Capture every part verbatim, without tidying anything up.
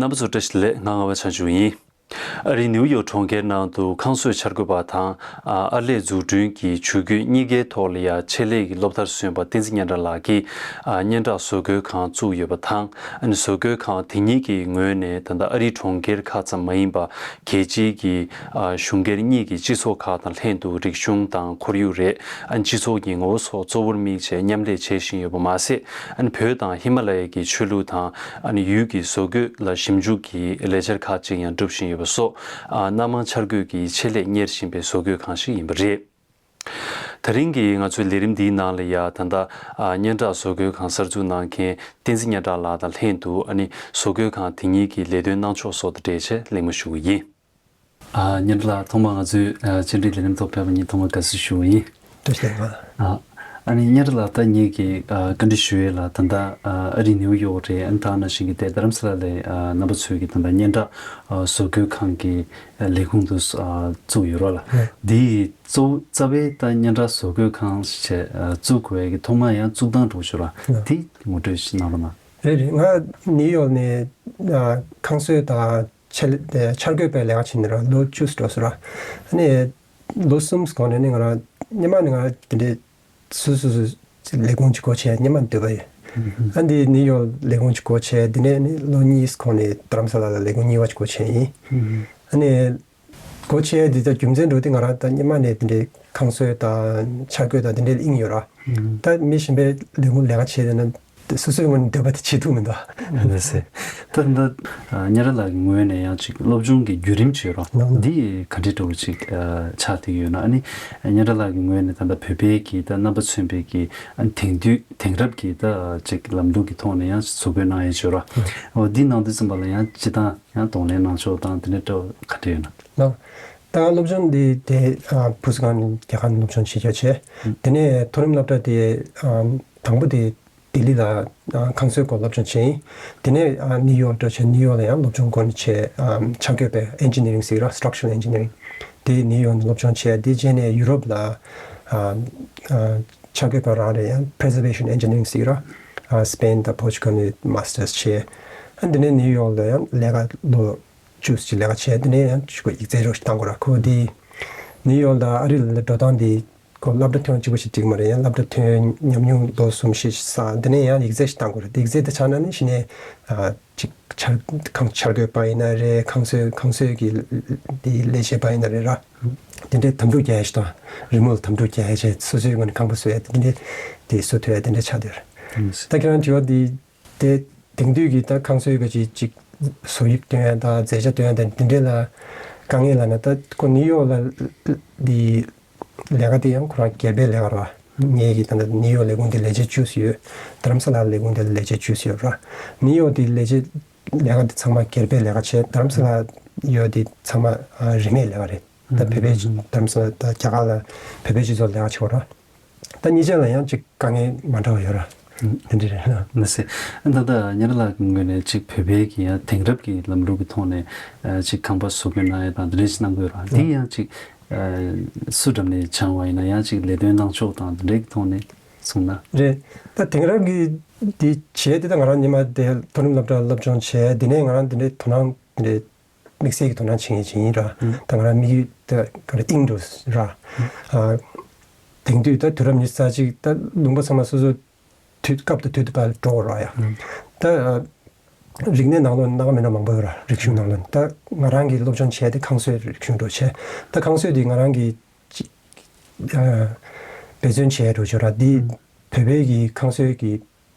རྣམ་པ་ཚོ་བཀྲ་ཤིས་བདེ་ལེགས། ང་ངག་དབང་བྱང་ཆུབ་ཡིན། ཨ་རིའི་ནེའུ་ཡོག་གྲོང་ཁྱེར་ནང་དུ་ཁང་བཟོས་འཆར་འགོད་པ་དང་། ཨ་ཨར་ལས་འཛུགས་སྐྲུན་གྱི་ཇུས་འགོད་གཉིས་ཀའི་ཐོག་ལ་ཡང་ཆེད་ལས་ཀྱི་སློབ་མཐར་སོན་པ་བསྟན་འཛིན་སྙན་གྲགས་ལགས་ཀྱིས་ཨ་སྙན་གྲགས་བཟོ་བཀོད་ཁང་བཙུགས་ཡོད་པ་དང་། ཨ་ནི་བཟོ་བཀོད་ཁང་དེ་གཉིས་ཀྱི་ངོས་ནས་ད་ལྟ་ཨ་རིའི་གྲོང་ཁྱེར་ཁག་ཙམ་མ་ཡིན་པ་རྒྱལ་སྤྱིའི་གི་ཨ་གཞུང་སྒེར་གཉིས་ཀྱི་སྤྱི་ཚོགས་ཁག་དང་ལྷན་དུ་རིག་གཞུང་དང་ཁོར་ཡུག་རེད། ཨ་ནི་སྤྱི་ཚོགས་ཀྱི་ངོ་བོ་སོགས་གཙོ་བོར་དམིགས་བྱས་མཉམ་ལས་བྱེད་བཞིན་ཡོད་པ་མ་ཟད། ཨ་ནི་བོད་དང་ཧི་མ་ལ་ཡའི་གི་ཆོས་ལུགས་དང་། ཨ་ནི་ཡུལ་གྱི་བཟོ་བཀོད་ལ་ཞིབ་འཇུག་གི་ལས་འཆར་ཁག་ཅིག་ཡང་སྒྲུབ་བཞིན་ཡོད་པ་སོགས། ཨ་སྣ་མང་འཆར་འགོད་ཀྱི་ཆེད་ལས་གཉེར་བཞིན་པའི་བཟོ་བཀོད་ཁང་ཞིག་ཡིན་པ་རེད། དེ་རིང་གི་ང་ཚོའི་ལས་རིམ་འདིའི་ནང་ལ་ཡང་ད་ལྟ་ཨ་སྙན་གྲགས་བཟོ་བཀོད་ཁང་གསར་འཛུགས་གནང་མཁན་བསྟན་འཛིན་སྙན་གྲགས་ལགས་དང་ལྷན་དུ། ཨ་ནི་བཟོ་བཀོད་ཁང་དེ་གཉིས་ཀྱི་ལས་དོན་གནང་ཕྱོགས་སོགས་དང་འབྲེལ་བྱས་གླེང་མོལ་ཞུ་གི་ཡིན། ཨ་སྙན་གྲགས་ལགས། ཐོག་མར་ང་ཚོའི་ཨ་བཅར་འདྲི་ལས་རིམ་ཐོག་ཕེབས་པ་ཉིད་ཐོག་མར་དགའ་བསུ་ཞུ་བ་ཡིན། བཀྲ་ཤིས་བདེ་ལེགས། ཨ་ཨ་ནི་སྙན་གྲགས་ལགས། ད་ངེད་ཀྱིས་ཨ་བཀའ་འདྲི་ཞུ་ཡས་ལ། ད་ལྟ་ཨ་ཨ་རིའི་ནེའུ་ཡོག་རེད། ཨ་ནི་ད་ནང་བཞིན་གྱི་དེ་རྡ་རམ་ས་ལ་ལ་ཨ་རྣམ་པ་ཚོས་ཀྱི་ད་ལྟ་སྙན་གྲགས་ཨ་བཟོ་བཀོད་ཁང་གི་ཨ་ལས་ཁུངས་དུ་ཨ་བཙུགས་ཡོད་རེད་ལ། ཨ་འདི་གཙོ་བོ་རྩ་བའི་ད་སྙན་གྲགས་བཟོ་བཀོད་ཁང་ཞེས་ཨ་བཙུགས་དགོས་ཡས་ཀྱི་ཐོག་མ་ཡང་བཙུགས་སྟངས་འདྲ་བོ་ཅིག་ཡོད་ར། ཨ་འདི་ངོ་སྤྲོད་ཞིག་གནང་རོགས་གནང་། རེད་རེད། ང་ནེའུ་ཡོག་ནས་ཨ་ཁང་བཟོ་དང་ཆེད་ལས་འཆར་འགོད་པའི་ལས་ཀ་བྱེད་ནས་ར་ལོ་བཅུ་ཙམ་འགྲོ་སོང་ར། ཨ་ནི་ལོ་གསུམ་གོང་ནས་ནི་ང་རང་སྔོན་མ་ནས་ང་རང་དེ་འདྲའི་སོ་སོ་སོ་ལས་ཁུངས་ཅིག་སྒོ་ཕྱེ་སྔོན་མ་འདོད་པ་ཡོད། ཨ་འདི་ནེའུ་ཡོག་ལས་ཁུངས་ཅིག་སྒོ་ཕྱེ། དེ་ནས་ནི་ལོ་གཉིས་གོང་ནས་རྡ་རམ་ས་ལ་ལ་ལས་ཁུངས་གཉིས་པ་ཅིག་སྒོ་ཕྱེ་ཡིན། ཨ་ནི་སྒོ་ཕྱེ་འདི་ད་རྒྱུ་མཚན་འདྲ་བོ་དེ་ང་རང་ད་སྔོན་མ་ནས་དེ་འདྲའི་ཁང་བཟོ་དང་འཆར་འགོད་དང་དེ་འདྲའི་དབྱིངས་ཡོད་ར། ད་མི་གཞན་པའི་ལས་ཁུངས་ལས་ཀ་བྱེད་དེ་ན་སོ་སོའི་ངོས་ནས་འདོད་པ་དེ་བྱེད་ཐུབ་མི་འདུག་ལགས་སེ། ད་ད་ཨ་སྙན་གྲགས་ལགས་ཀྱི་ངོས་ནས་ཡང་ཅིག་སློབ་སྦྱོང་གི་བརྒྱུད་རིམ་ཅིག་ཡོད་ར། ལགས། འདི་ག་འདྲ་འདྲ་བོ་ཅིག་ཨ་ཆགས་བསྡད་ཡོད་ན། ཨ་ནི་སྙན་གྲགས་ལགས་ཀྱི་ངོས་ནས་ད་ལྟ་བོད་པའི་གི་ད་རྣམ་པ་མཚོན་པའི་གི་ཨ་དེང་དུས་དེང་རབས་ཀྱི་ད་ཅིག་ལམ་ལུགས་ཀྱི་ཐོག་ནས་ཡང་བཟོ་བཀོད་གནང་ཡས་ཅིག་ཡོད་ར། འོ་འདི་གནང་དུས་ཙམ་པ་ལ་ཡང་སྤྱིར་བཏང་ཡང་གདོང་ལེན་གནང་ཕྱོགས་དང་དེ་འདྲ་འདྲ་བོ་ག་འདྲ་ཡོད་ན། ལགས། ད་སློབ་སྦྱོང་འདི་དེ་ཨ་བུ་གསོ་ཁང་རྒྱལ་ཁབ་ནས་སློབ་སྦྱོང་བྱེད་རྒྱུ་བྱས། དེ་ནས་མཐོ་རིམ་སློབ་གྲྭ་དེ་ཨ་དང་པོ་དེ་ལྡི་ལི་ལ་ཨ་ཁང་བཟོའི་སྐོར་སློབ་སྦྱོང་བྱས་ཡིན། དེ་ནས་ཨ་ནིའུ་ཡོག་འགྲོ་བྱས། ནིའུ་ཡོག་ལ་ཡང་སློབ་སྦྱོང་འགོ་ནས་བྱས། ཨ་འཆར་འགོད་པའི་ཨེན་ཇི་ནི་རིང་ཟེར་ར། སི་ཊྲག་ཅར་ཨེན་ཇི་ནི་རིང་། དེ་ནིའུ་ཡོག་ནས་སློབ་སྦྱོང་བྱས། དེ་རྗེས་ནས་ཡུ་རོབ་ལ་ཨ་ཨ་འཆར་འགོད་པ་རང་རེད། ཡང་པི་རི་ཛར་ཝེ་ཤན་ཨེན་ཇི་ནི་རིང་ཟེར་ར། ཨ་སི་པེན་དང་པོར་ཅུ་གལ་ནས་མ་སི་ཊར་སི་བྱས། ཨ་དེ་ནས་ནིའུ་ཡོག་ལ་ཡང་ལས་ཀ་ལོ་བཅུ་ཙམ་ལས་ཀ་བྱས། དེ་ནས་ཡང་ཅིག་ཡིག་ཚད་རོགས་ཤིག་བཏང་དགོས་ར། ཁོ་དེ་ནིའུ་ཡོག་དང་ཨ་རི་ལ་འགྲོ་སྟངས་དེ་ཁོ་སློབ་གྲྭ་ཐོན་གཅིག་པ་ཞིག་འགྲིག་མ་རེད། ཡང་སློབ་གྲྭ་ཐོན་ཉམས་མྱོང་ལོ་གསུམ་བཞི་ཞིག་བསགས། དེ་ནས་ཡང་ཡིག་ཚད་ཞིག་བཏང་དགོས་རེད། དེ་ཡིག་ཚད་དེ་ཆགས་ན་ནི་གཞི་ནས་ཨ་ཅིག་འཆར་ཁང་འཆར་འགོད་པ་ཡིན་ན་རེད། ཁང་བཟོས་ཁང་བཟོས་ཀྱི་དེ་ལས་བྱེད་པ་ཡིན་ན་རེད་ར། དེ་འདྲའི་དམ་ཕྲུག་རྒྱག་ཡ་ཞིག་དང་། རི་མོ་ལ་དམ་ཕྲུག་རྒྱག་ཡ་བྱས། སོ་སོའི་ངོས་ནས་ཁང་པ་བཟོ་ཡ་དེ་འདྲའི་དེ་བཟོ་ཐུབ་ཡ་དེ་འདྲ་ཆགས་བསྡད་ཡོད་རེད། ད་ཁྱེད་རང་དྲི་བ་དེ། དེ་དེང་དུས་ཀྱི་ད་ཁང་བཟོའི་ག་ཅིག་ཅིག་བཟོ་དབྱིབས་སྟོན་ཡ་དང་མཛེས་ཆ་སྟོན་ཡ་དང་དེ་འདྲའི་ལ་དཀའ་ངལ་ལབ་ན། ད་ཁོ་ནིའུ་ཡོག་ལ་འདི་ལས་ཀ་དེ་ཡང་ཁོ་རང་སྒེར་པའི་ལས་ཀ་རེད་བ། ངེད་ཀྱི་ད་ལྟ་ནིའུ་ཡོག་ལས་ཁུངས་དེ་ལས་བྱེད་བཅུ་ཙམ་ཡོད། རྡ་རམ་ས་ལ་ལས་ཁུངས་དེ་ལས་བྱེད་བཅུ་ཙམ་ཡོད་ར། ནིའུ་ཡོག་དེ་ལས་བྱེད་ལས་ཀ་དེ་ཚང་མ་སྒེར་པའི་ལས་ཀ་བྱས། རྡ་རམ་ས་ལ་ཡོད་དེ་ཚང་མ་ཨ་རིན་མེད་ལས་ཀ་རེད། ད་བོད་པའི་རྡ་རམ་ས་ལ་ད་རྒྱ་གར་ལ་བོད་པའི་སྤྱི་ཚོགས་ལས་ཀ་བྱེད་དགོས་ར། ད་གཉིས་ཆ་ལ་ཡང་ཅིག་དཀའ་ངལ་མ་འདྲ་བ་ཡོད་ར། ཨ་དེ་འདྲ་རེད། ལགས་སེ། ཨ་ད་ལྟ་སྙན་གྲགས་ལགས་ཀྱི་ངོས་ནས་ཅིག་བོད་པའི་གི་ཡང་དེང་རབས་ཀྱི་ལམ་ལུགས་ཀྱི་ཐོག་ནས་ཨ་ཅིག་ཁང་པ་བཟོ་བཀོད་གནང་ཡ་དང་དེ་འདྲ་ཞིག་གནང་གི་ཡོད་ར། དེ་ཡང་ཅིག་ཨ་སུ་འགྲམ་ནས་སྦྱངས་པ་ཡིན་ན། ཡང་ཅིག་ལས་དོན་གནང་ཕྱོགས་དང་དེ་འདྲའི་ཐོག་ནས་གསུངས་ན། རེད། ད་དེང་རབས་ཀྱི་དེ་བྱས་དེ། ད་ང་རང་སྔོན་མ་དེ་མཐོ་རིམ་སློབ་གྲྭ་སློབ་སྦྱོང་བྱས། དེ་ནས་ང་རང་དེ་འདྲའི་དོ་སྣང་དེ་འདྲའི་དམིགས་བསལ་གྱི་དོ་སྣང་བྱེད་མཁན་ཅིག་ཡིན་ར། ཨང་། ད་ང་རང་དམིགས་ཡུལ་དེ་ག་རེ་དབྱིངས་འགྲོ་ར། ཨ་དེང་དུས་ད་དུས་རབས་ཉི་ཤུ་རྩ་གཅིག་ད་ལུང་པ་ཚང་མ་སོ་སོ་དུས་སྐབས་དང་དུས་དང་བསྟུན་འགྲོ་ར་ཡ། ཨང་། ད་ཨ་རིག་གནས་ནང་ལོགས་སྣ་ཁ་མེད་ན་མང་པོ་ཡོད་ར། རིག་གཞུང་ནང་ལོགས། ད་ང་རང་གིས་སློབ་སྦྱོང་བྱས་དེ་ཁང་བཟོའི་རིག་གཞུང་འགྲོ་བྱས། ད་ཁང་བཟོ་དེ་ང་རང་གིས་ཅིག་ཨ་འབད་བརྩོན་བྱས་འགྲོ་ཆོག་ར། འདི་ཨང་། བོད་པའི་གི་ཁང་བཟོའི་གི་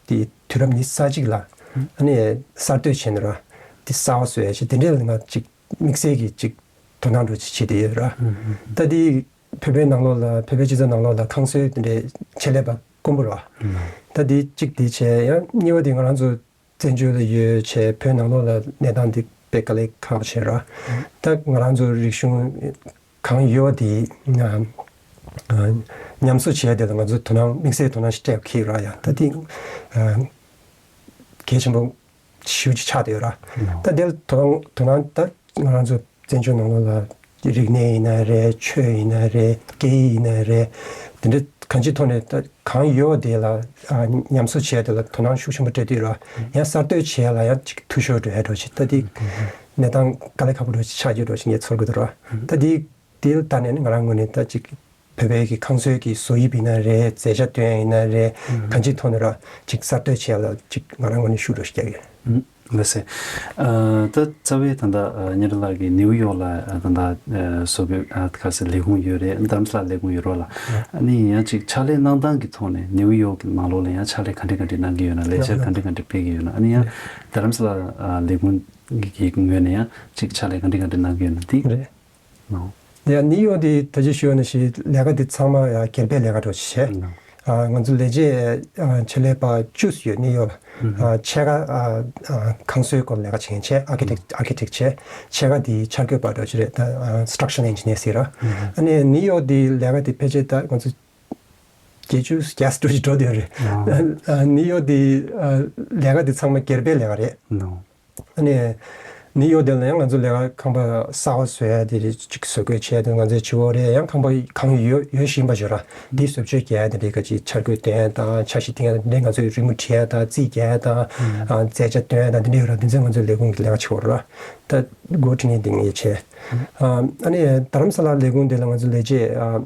དེ་དུས་རབས་ཉི་ཤུ་རྩ་གཅིག་ལ་ཨ་ནི་གསར་གཏོད་བྱས་ནས་ར། དེ་གསར་པ་བཟོ་ཡ་ཅིག་དེ་འདྲའི་ང་ཅིག་དམིགས་བསལ་གྱི་ཅིག་དོ་སྣང་འདྲ་ཅིག་བྱེད་བསྡད་ཡོད་ར། ད་དེ་བོད་པའི་ནང་ལོགས་ལ། བོད་པའི་སྤྱི་ཚོགས་ནང་ལོགས་ལ་ཁང་བཟོའི་དེ་འདྲའི་ཆེད་ལས་པ་དཀོན་པོ་ར། ད་དེ་གཅིག་དེ་བྱས། ཡང་གཉིས་པ་དེ་ང་རང་ཚོ་བཙན་བྱོལ་ལ་ཡོད་བྱས། བོད་ནང་ལོགས་ལ་གནས་སྟངས་དེ་དཔེ་དཀའ་ལས་ཁག་པོ་བྱས་ར། ད་ང་རང་ཚོ་རིག་གཞུང་གང་ཡོད་པ་དེ་ཨ་ཨ་ཉམས་གསོ་བྱས་དེ་ལ་ང་ཚོ་དོ་སྣང་དམིགས་བསལ་དོ་སྣང་ཞིག་སྤྲད་ཀྱི་ར་ཡ། ད་དེ་ཨ་གལ་ཆེན་པོ་ཞེ་པོ་ཅིག་ཆགས་བསྡད་ཡོད་ར། ད་དེ་ལ་དོ་སྣང་དོ་སྣང་ད་ང་རང་ཚོ་བཙན་བྱོལ་ནང་ལོགས་ལ་རིག་གནས་ཡིན་ན་རེད། ཆོས་ཡིན་ན་རེད། སྐད་ཡིག་ཡིན་ན་རེད། དེ་འདྲ་ གང་ཅིའི་ཐོག་ནས་ད་གང་ཡོད་དེ་ལ་ཨ་ཉམས་གསོ་བྱས་དེ་ལ་དོ་སྣང་ཤུགས་ཆེན་པོ་སྤྲད་དུས་ར་ཡང་གསར་གཏོད་བྱས་ལ་ཡང་ཅིག་འཐུས་ཤོར་འགྲོ་ཡ་འགྲོ་ཅིག་ད་དེ་གནས་སྟངས་དཀའ་ལས་ཁག་པོ་འགྲོ་ཅིག་ཆགས་རྒྱུ་འགྲོ་ཅིག་ངས་ཚོར་གི་འདུག་ར། ད་དེ་དེ་ལ་ལྟ་ནས་ནི་ང་རང་ངོས་ནས་ད་ཅིག་བོད་པའི་གི་ཁང་བཟོའི་གི་བཟོ་དབྱིབས་ཡིན་ན་རེད། མཛེས་ཆ་སྟོན་ཡ་ཡིན་ན་རེད། གང་ཅིའི་ཐོག་ནས་ར་ཅིག་གསར་གཏོད་བྱས་ལ་ཅིག་ང་རང་ངོས་ནས་ཤུགས་འགྲོ་ཞིག་རྒྱག་གི་ཡོད། ལགས་སེ། ཨ་ད་རྩ་བའི་ད་ལྟ་ཨ་ཉེ་རབས་ལགས་ཀྱིས་ནེའུ་ཡོག་ལ་ཨ་ད་ལྟ་ཨ་བཟོ་དགོས་ཨ་ག་ཟེར་ལས་ཁུངས་ཡོད་རེད། རྡ་རམ་ས་ལ་ལས་ཁུངས་ཡོད་རོགས་ལ། ཨ་ནི་ཡང་ཅིག་ཕྱག་ལས་གནང་སྟངས་ཀྱི་ཐོག་ནས་ནེའུ་ཡོག་གི་ནང་ལོགས་ལ་ཡང་ཕྱག་ལས་ག་འདྲ་ག་འདྲ་གནང་གི་ཡོད་ན། ལས་འཆར་ག་འདྲ་ག་འདྲ་སྤེལ་གི་ཡོད་ན། ཨ་ནི་ཡང་རྡ་རམ་ས་ལ་ཨ་ལས་ཁུངས་ཀྱི་ངོས་ནས་ཡང་ཅིག་ཕྱག་ལས་ག་འདྲ་ག་འདྲ་གནང་གི་ཡོད་ན་དེ། རེད། ནོ། ཡ་ནིའུ་ཡོག་དེ་ད་ཅི་ཞུ་བ་ནང་བཞིན་ལས་ཀ་དེ་ཚང་མ་ཡ་སྒེར་པའི་ལས་ཀ་འདྲ་ཞིག་བྱས། ནོ། ཨ་ང་ཚོ་ལས་བྱེད་ཨ་ཆེད་ལས་པ་བཅུ་ཡོད་ནིའུ་ཡོག་ལ། ཨ་ཕྱེད་ཀ་ཨ་ཨ་ཁང་བཟོའི་སྐོར་ལས་ཀ་བྱེད་མཁན་བྱས། ཨར་ཀི་ཊེག་ཨར་ཀི་ཊེག་བྱས། ཕྱེད་ཀ་དེ་འཆར་འགོད་པ་འདྲ་ཞིག་རེད། ད་ཨ་སི་ཊྲག་ཅར་ཨེན་ཇི་ནི་ཡར་ཟེར་ར། ཨ་ནི་ནིའུ་ཡོག་དེ་ལས་ཀ་དེ་ཕལ་ཆེར་ད་ང་ཚོ་བརྒྱད་ཅུ་གྱ་ཟེར་འདྲ་ཞིག་འགྲོ་བསྡད་ཡོད་རེད། ཨ་ནིའུ་ཡོག་དེ་ཨ་ལས་ཀ་དེ་ཚང་མ་སྒེར་པའི་ལས་ཀ་རེད། ནོ། ཨ་ནི་ནིའུ་ཡོག་དེ་ལ་ཡང་ང་ཚོ་ལས་ཀ་ཁང་པ་གསར་པ་བཟོ་ཡ་དེ་རེད། ཅིག་བཟོ་བཀོད་བྱས་དེ་ང་ཚོའི་བྱེད་པ་རེད། ཡང་ཁང་པ་གང་ཡོད་ཡོད་བཞིན་པ་ཞིག་ར་འདི་བཟོ་བཅོས་རྒྱག་ཡ་དེ་རེད། ག་ཅིག་འཆར་འགོད་འདོན་ཡ་དང་འཆར་གཞི་བཏིང་ཡ་དེ་འདྲའི་ང་ཚོའི་རི་མོ་བྲིས་ཡ་དང་རྩིས་རྒྱག་ཡ་དང་ཨ་མཛེས་ཆ་འདོན་ཡ་དང་དེ་འདྲའི་ཡོད་ར། དེ་ཚོ་ང་ཚོའི་ལས་ཁུངས་ཀྱི་ལས་ཀ་བྱེད་པ་ར། ད་སྒོ་ཁྲིད་མཁན་དེ་ངས་བྱས། ཨ་ནི་རྡ་རམ་ས་ལ་ལས་ཁུངས་དེ་ལ་ང་ཚོ་ལས་བྱེད་ཨ།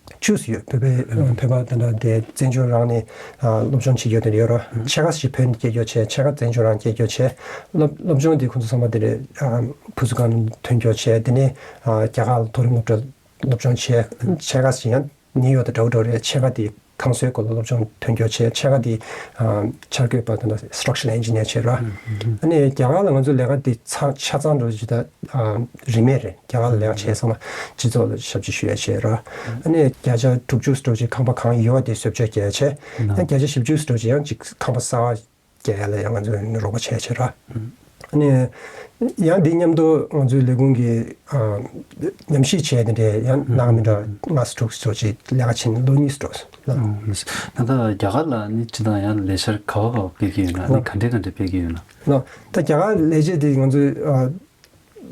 བཅུ་ཡོད། བོད་པའི་བོད་པ་དེ་འདྲ་དེ་བཙན་བྱོལ་རང་ནས་ཨ་སློབ་སྦྱོང་བྱེད་ཡོད་དེ་ཡོད་ར། ཕྱེད་ཀ་ཞིག་བོད་ནས་སྐྱེལ་རྒྱུ་བྱས། ཕྱེད་ཀ་བཙན་བྱོལ་རང་སྐྱེལ་རྒྱུ་བྱས། སློབ་སློབ་སྦྱོང་དེ་ཁོང་ཚོ་ཚང་མ་དེ་རེད། ཨ་བུ་གསོ་ཁང་ཐོན་རྒྱུ་བྱས། དེ་ནས་ཨ་རྒྱ་གར་ལ་མཐོ་རིམ་སློབ་གྲྭ་སློབ་སྦྱོང་བྱས། ཕྱེད་ཀ་ཞིག་ཡང་ནིའུ་ཡོག་དང་འདྲ་བོ་འདྲ་བོ་རེད། ཕྱེད་ཀ་དེ་ཁང་བཟོའི་སྐོར་ལ་སློབ་སྦྱོང་ཐོན་རྒྱུ་བྱས། ཕྱེད་ཀ་དེ་ཨ་འཆར་འགོད་པ་དང་སི་ཊྲག་ཅར་ཨེན་ཇི་ནི་ཡར་བྱས་ར། ཨ་ནི་རྒྱ་གར་ལ་ང་ཚོའི་ལས་ཀ་དེ་ཚ་ཆ་ཚང་འགྲོ་ཅིག་ད་ཨ་རིན་མེད་རེད། རྒྱ་གར་ལ་ལས་ཀ་བྱས་ཚང་མ་སྤྱི་ཚོགས་ལ་ཞབས་ཕྱི་ཞུ་ཡ་བྱས་ར། ཨ་ནི་བརྒྱ་ཆ་དྲུག་ཅུ་འགྲོ་ཅིག་ཁང་པ་གང་ཡོད་དེ་བཟོ་བཅོས་རྒྱག་ཡ་བྱས། ཨ་ནི་བརྒྱ་ཆ་བཞི་བཅུ་འགྲོ་ཅིག་ཡང་ཅིག་ཁང་པ་གསར་པ་རྒྱག་ཡ་ལ་ཡང་ང་ཚོས་རོགས་པ་བྱས་བྱས་ར། ཨ་ནི་ཡང་འདི་མཉམ་དུ་ང་ཚོའི་ལས་ཁུངས་ཀྱི་ཨ་ཉམས་ཞིབ་བྱས་དེ་འདྲའི་ཡང་གནང་མི་འདྲ་ལྔ་དྲུག་ཙམ་ཅིག་ལས་ཀ་བྱེད་ནས་ལོ་གཉིས་ཙམ་འགྲོ་སོང་ལ། ད་ལྟ་རྒྱ་གར་ལ་ནི་སྤྱིར་བཏང་ཡང་ལས་འཆར་ག་བ་ག་བ་སྤེལ་གྱི་ཡོད་ན། ཨ་ནི་ག་འདྲས་ག་འདྲས་སྤེལ་གྱི་ཡོད་ན། ལགས། ད་རྒྱ་གར་ལས་བྱེད་དེ་ང་ཚོའི་ཨ་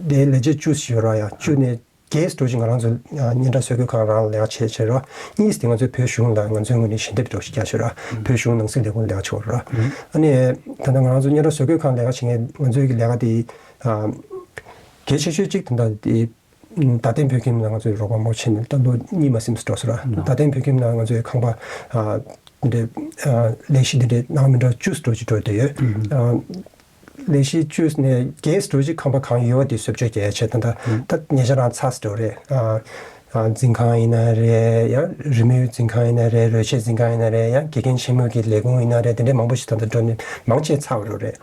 དེ་ལས་བྱེད་བཅུ་ཞིག་ཡོད་ར། ཡ་བཅུ་ནས་བརྒྱད་ཙམ་ཅིག་ང་རང་ཚོ་ཨ་སྙན་གྲགས་བཟོ་བཀོད་ཁང་རང་ལ་ལས་ཀ་བྱེད་བྱེད་ར། གཉིས་དེ་ང་ཚོའི་བོད་གཞུང་དང་ང་ཚོའི་ངོས་ནས་ཞལ་འདེབས་འདྲ་ཞིག་རྒྱག་བྱེད་ར། བོད་གཞུང་ནང་སྲིད་ལས་ཁུངས་ལ་ལས་ཀ་བྱེད་ར། ཨ་ནི་ད་ལྟ་ང་རང་ཚོ་སྙན་གྲགས་བཟོ་བཀོད་ཁང་ལས་ཀ་བྱེད་མཁན་ང་ཚོའི་གི་ལས་ཀ་དེ་ཨ་གལ་ཆེ་ཤོས་གཅིག་ད་ལྟ་དེ། རྡ་སྟེང་བོད་ཁྱིམ་ནང་ང་ཚོས་རོགས་པ་མང་པོ་བྱས་ནས་ད་ལོ་གཉིས་མ་ཟིན་ཙམ་འགྲོ་སོང་ར། རྡ་སྟེང་བོད་ཁྱིམ་ནང་ང་ཚོས་ཁང་པ་ཨ་འདི་འདྲའི་ཨ་ལས་གཞི་འདི་འདྲའི་གནང་མི་འདྲ་བཅུ་ཙམ་འགྲོ་ཅིག་འགྲོ་བསྡད་ཡོད། ཨ་ལས་གཞི་བཅུ་ནས་བརྒྱད་ཙམ་འགྲོ་ཅིག་ཁང་པ་གང་ཡོད་དེ་བཟོ་བཅོས་རྒྱག་ཡ་བྱས། ད་ད་ད་ཉེ་ཆར་རང་ཚར་ཙམ་འགྲོ་རེད། ཨ་ཨ་འཛིན་ཁང་ཡིན་ན་རེད། ཡང་རི་མོའི་འཛིན་ཁང་ཡིན་ན་རེད། རོལ་ཆའི་འཛིན་ཁང་ཡིན་ན་རེད། ཡང་དགེ་རྒན་ཆེན་མོའི་གི་ལས་ཁུངས་ཡིན་ན་རེད། དེ་འདྲའི་མང་པོ་ཞིག་ད་ལྟ་འགྲོ་ནས་མང་ཆེ་ཚར་བ་འགྲོ་རེད།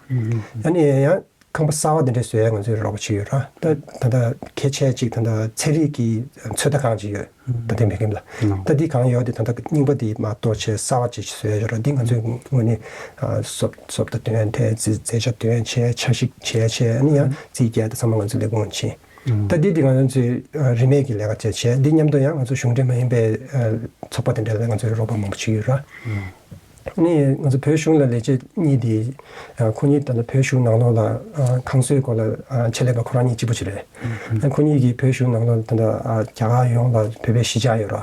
ཨ་ནི་ཡང་ཁང་པ་གསར་པ་དེ་འདྲ་བཟོ་ཡ་ང་ཚོས་རོགས་པ་བྱེད་ཡོད་ར། ད་ད་ལྟ་གལ་ཆེ་གཅིག་ད་ལྟ་ཚན་རིག་གི་ཚོད་ལྟ་ཁང་ཅིག་ཡོད། རྡ་སྟེང་བོད་ཁྱིམ་ལ། ད་འདི་གང་ཡོད་དེ་ད་ལྟ་རྙིང་པ་དེ་མར་གཏོར་བྱས་གསར་པ་ཅིག་བཟོ་ཡ་ཡོད་ར། འདི་ང་ཚོའི་ངོས་ནས་ཨ་བཟོ་བཟོ་ལྟ་འདོན་ཐད་རྩིས་མཛད་བྱ་འདོན་བྱས་འཆར་གཞི་བྱས་བྱས། ཨ་ནི་ཡང་རྩིས་རྒྱག་དེ་ཚང་མ་ང་ཚོའི་ལས་ཁུངས་བྱེད། ད་འདི་འདི་ང་ཚོའི་ཨ་རིན་མེད་ཀྱི་ལས་ཀ་བྱས་བྱས། འདི་མཉམ་དུ་ཡང་ང་ཚོ་གཞུང་འབྲེལ་མ་ཡིན་པའི་ཨ་ཚོགས་པ་དེ་འདྲ་ལ་ང་ཚོས་རོགས་པ་མང་པོ་བྱེད་ཀྱི་ཡོད་ར། ནི་ང་ཚོ་བོད་གཞུང་ལ་ལས་བྱེད་གཉིས་དེ་ཨ་ཁོ་གཉིས་ད་ལྟ་བོད་གཞུང་ནང་ལོགས་ལ་ཨ་ཁང་བཟོའི་སྐོར་ལ་ཨ་ཆེད་ལས་པ་ཁོ་རང་གཉིས་གཅིག་པུ་ཅིག་རེད། ཨ་ཁོ་གཉིས་ཀྱིས་བོད་གཞུང་ནང་ལོགས་ལ་ད་ལྟ་ཨ་རྒྱ་གར་ཡོངས་ལ་བོད་པའི་གཞིས་ཆགས་ཡོད་ར།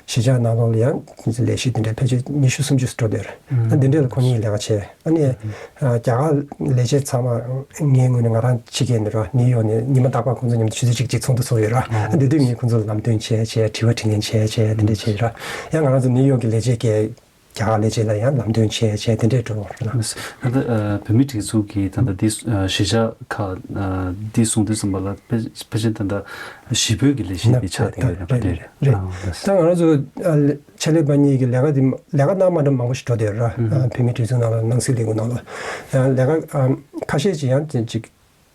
གཞིས་ཆགས་ནང་ལོགས་ལ་ཡང་ལས་གཞི་དེ་འདྲའི་ཕལ་ཆེར་ཉི་ཤུ་སུམ་ཅུ་འགྲོ་དེར། ཨ་འདི་འདྲ་ལ་ཁོ་གཉིས་ལས་ཀ་བྱས། ཨ་ནི་ཨ་རྒྱ་གར་ལས་བྱེད་ཚང་མ་ངའི་ངོས་ནས་ང་རང་ཕྱི་རྒྱལ་ནས་ར་ནིའུ་ཡོག་ནས་ཉི་མ་རྟག་པར་ཁོང་ཚོ་མཉམ་དུ་ཆུ་ཚོད་གཅིག་གཅིག་ཚོགས་འདུ་ཚོགས་ཡོད་ར། ཨ་འདི་དུས་ངས་ཁོང་ཚོ་ལ་ལམ་སྟོན་བྱས་བྱས་དྲི་བ་དྲིས་ལན་བྱས་བྱས་དེ་འདྲ་བྱས་ར། ཡང་ང་རང་ཚོ་ནིའུ་ཡོག་གི་ལས་བྱེད་ཀྱིས་རྒྱ་གར་ལས་བྱེད་ལ་ཡང་ལམ་སྟོན་བྱས་བྱས་དེ་འདྲས་འགྲོ་བ་རེད། ད་ལྟ་ཨ་བོད་མིའི་སྒྲིག་འཛུགས་ཀྱིས་ད་ལྟ་འདི་ཨ་གཞིས་ཆགས་ཁག་ཨ་འདི་གསུང་དུས་ཙམ་པ་ལ་ཕལ་ཕལ་ཆེར་ད་ལྟ་བཞི་པོའི་གི་ལས་གཞི་འདི་ཆགས་བསྡད་ཡོད་ན་ག་འདྲས་རེད། རེད། ཨ་ལགས། ད་ང་རང་ཚོ་ཨ་ཆེད་ལས་པ་གཉིས་ཀྱི་ལས་ཀ་འདི་ལས་ཀ་གནང་མ་འདྲ་མང་པོ་ཞིག་འགྲོ་བསྡད་ཡོད་ར། ཨ་བོད་མིའི་སྒྲིག་འཛུགས་ནང་ལ་ནང་སྲིད་ལས་ཁུངས་ནང་ལ་ཡང་ལས་ཀ་ཨ་ཁ་ཤས་ཅིག་ཡང་ཅིག་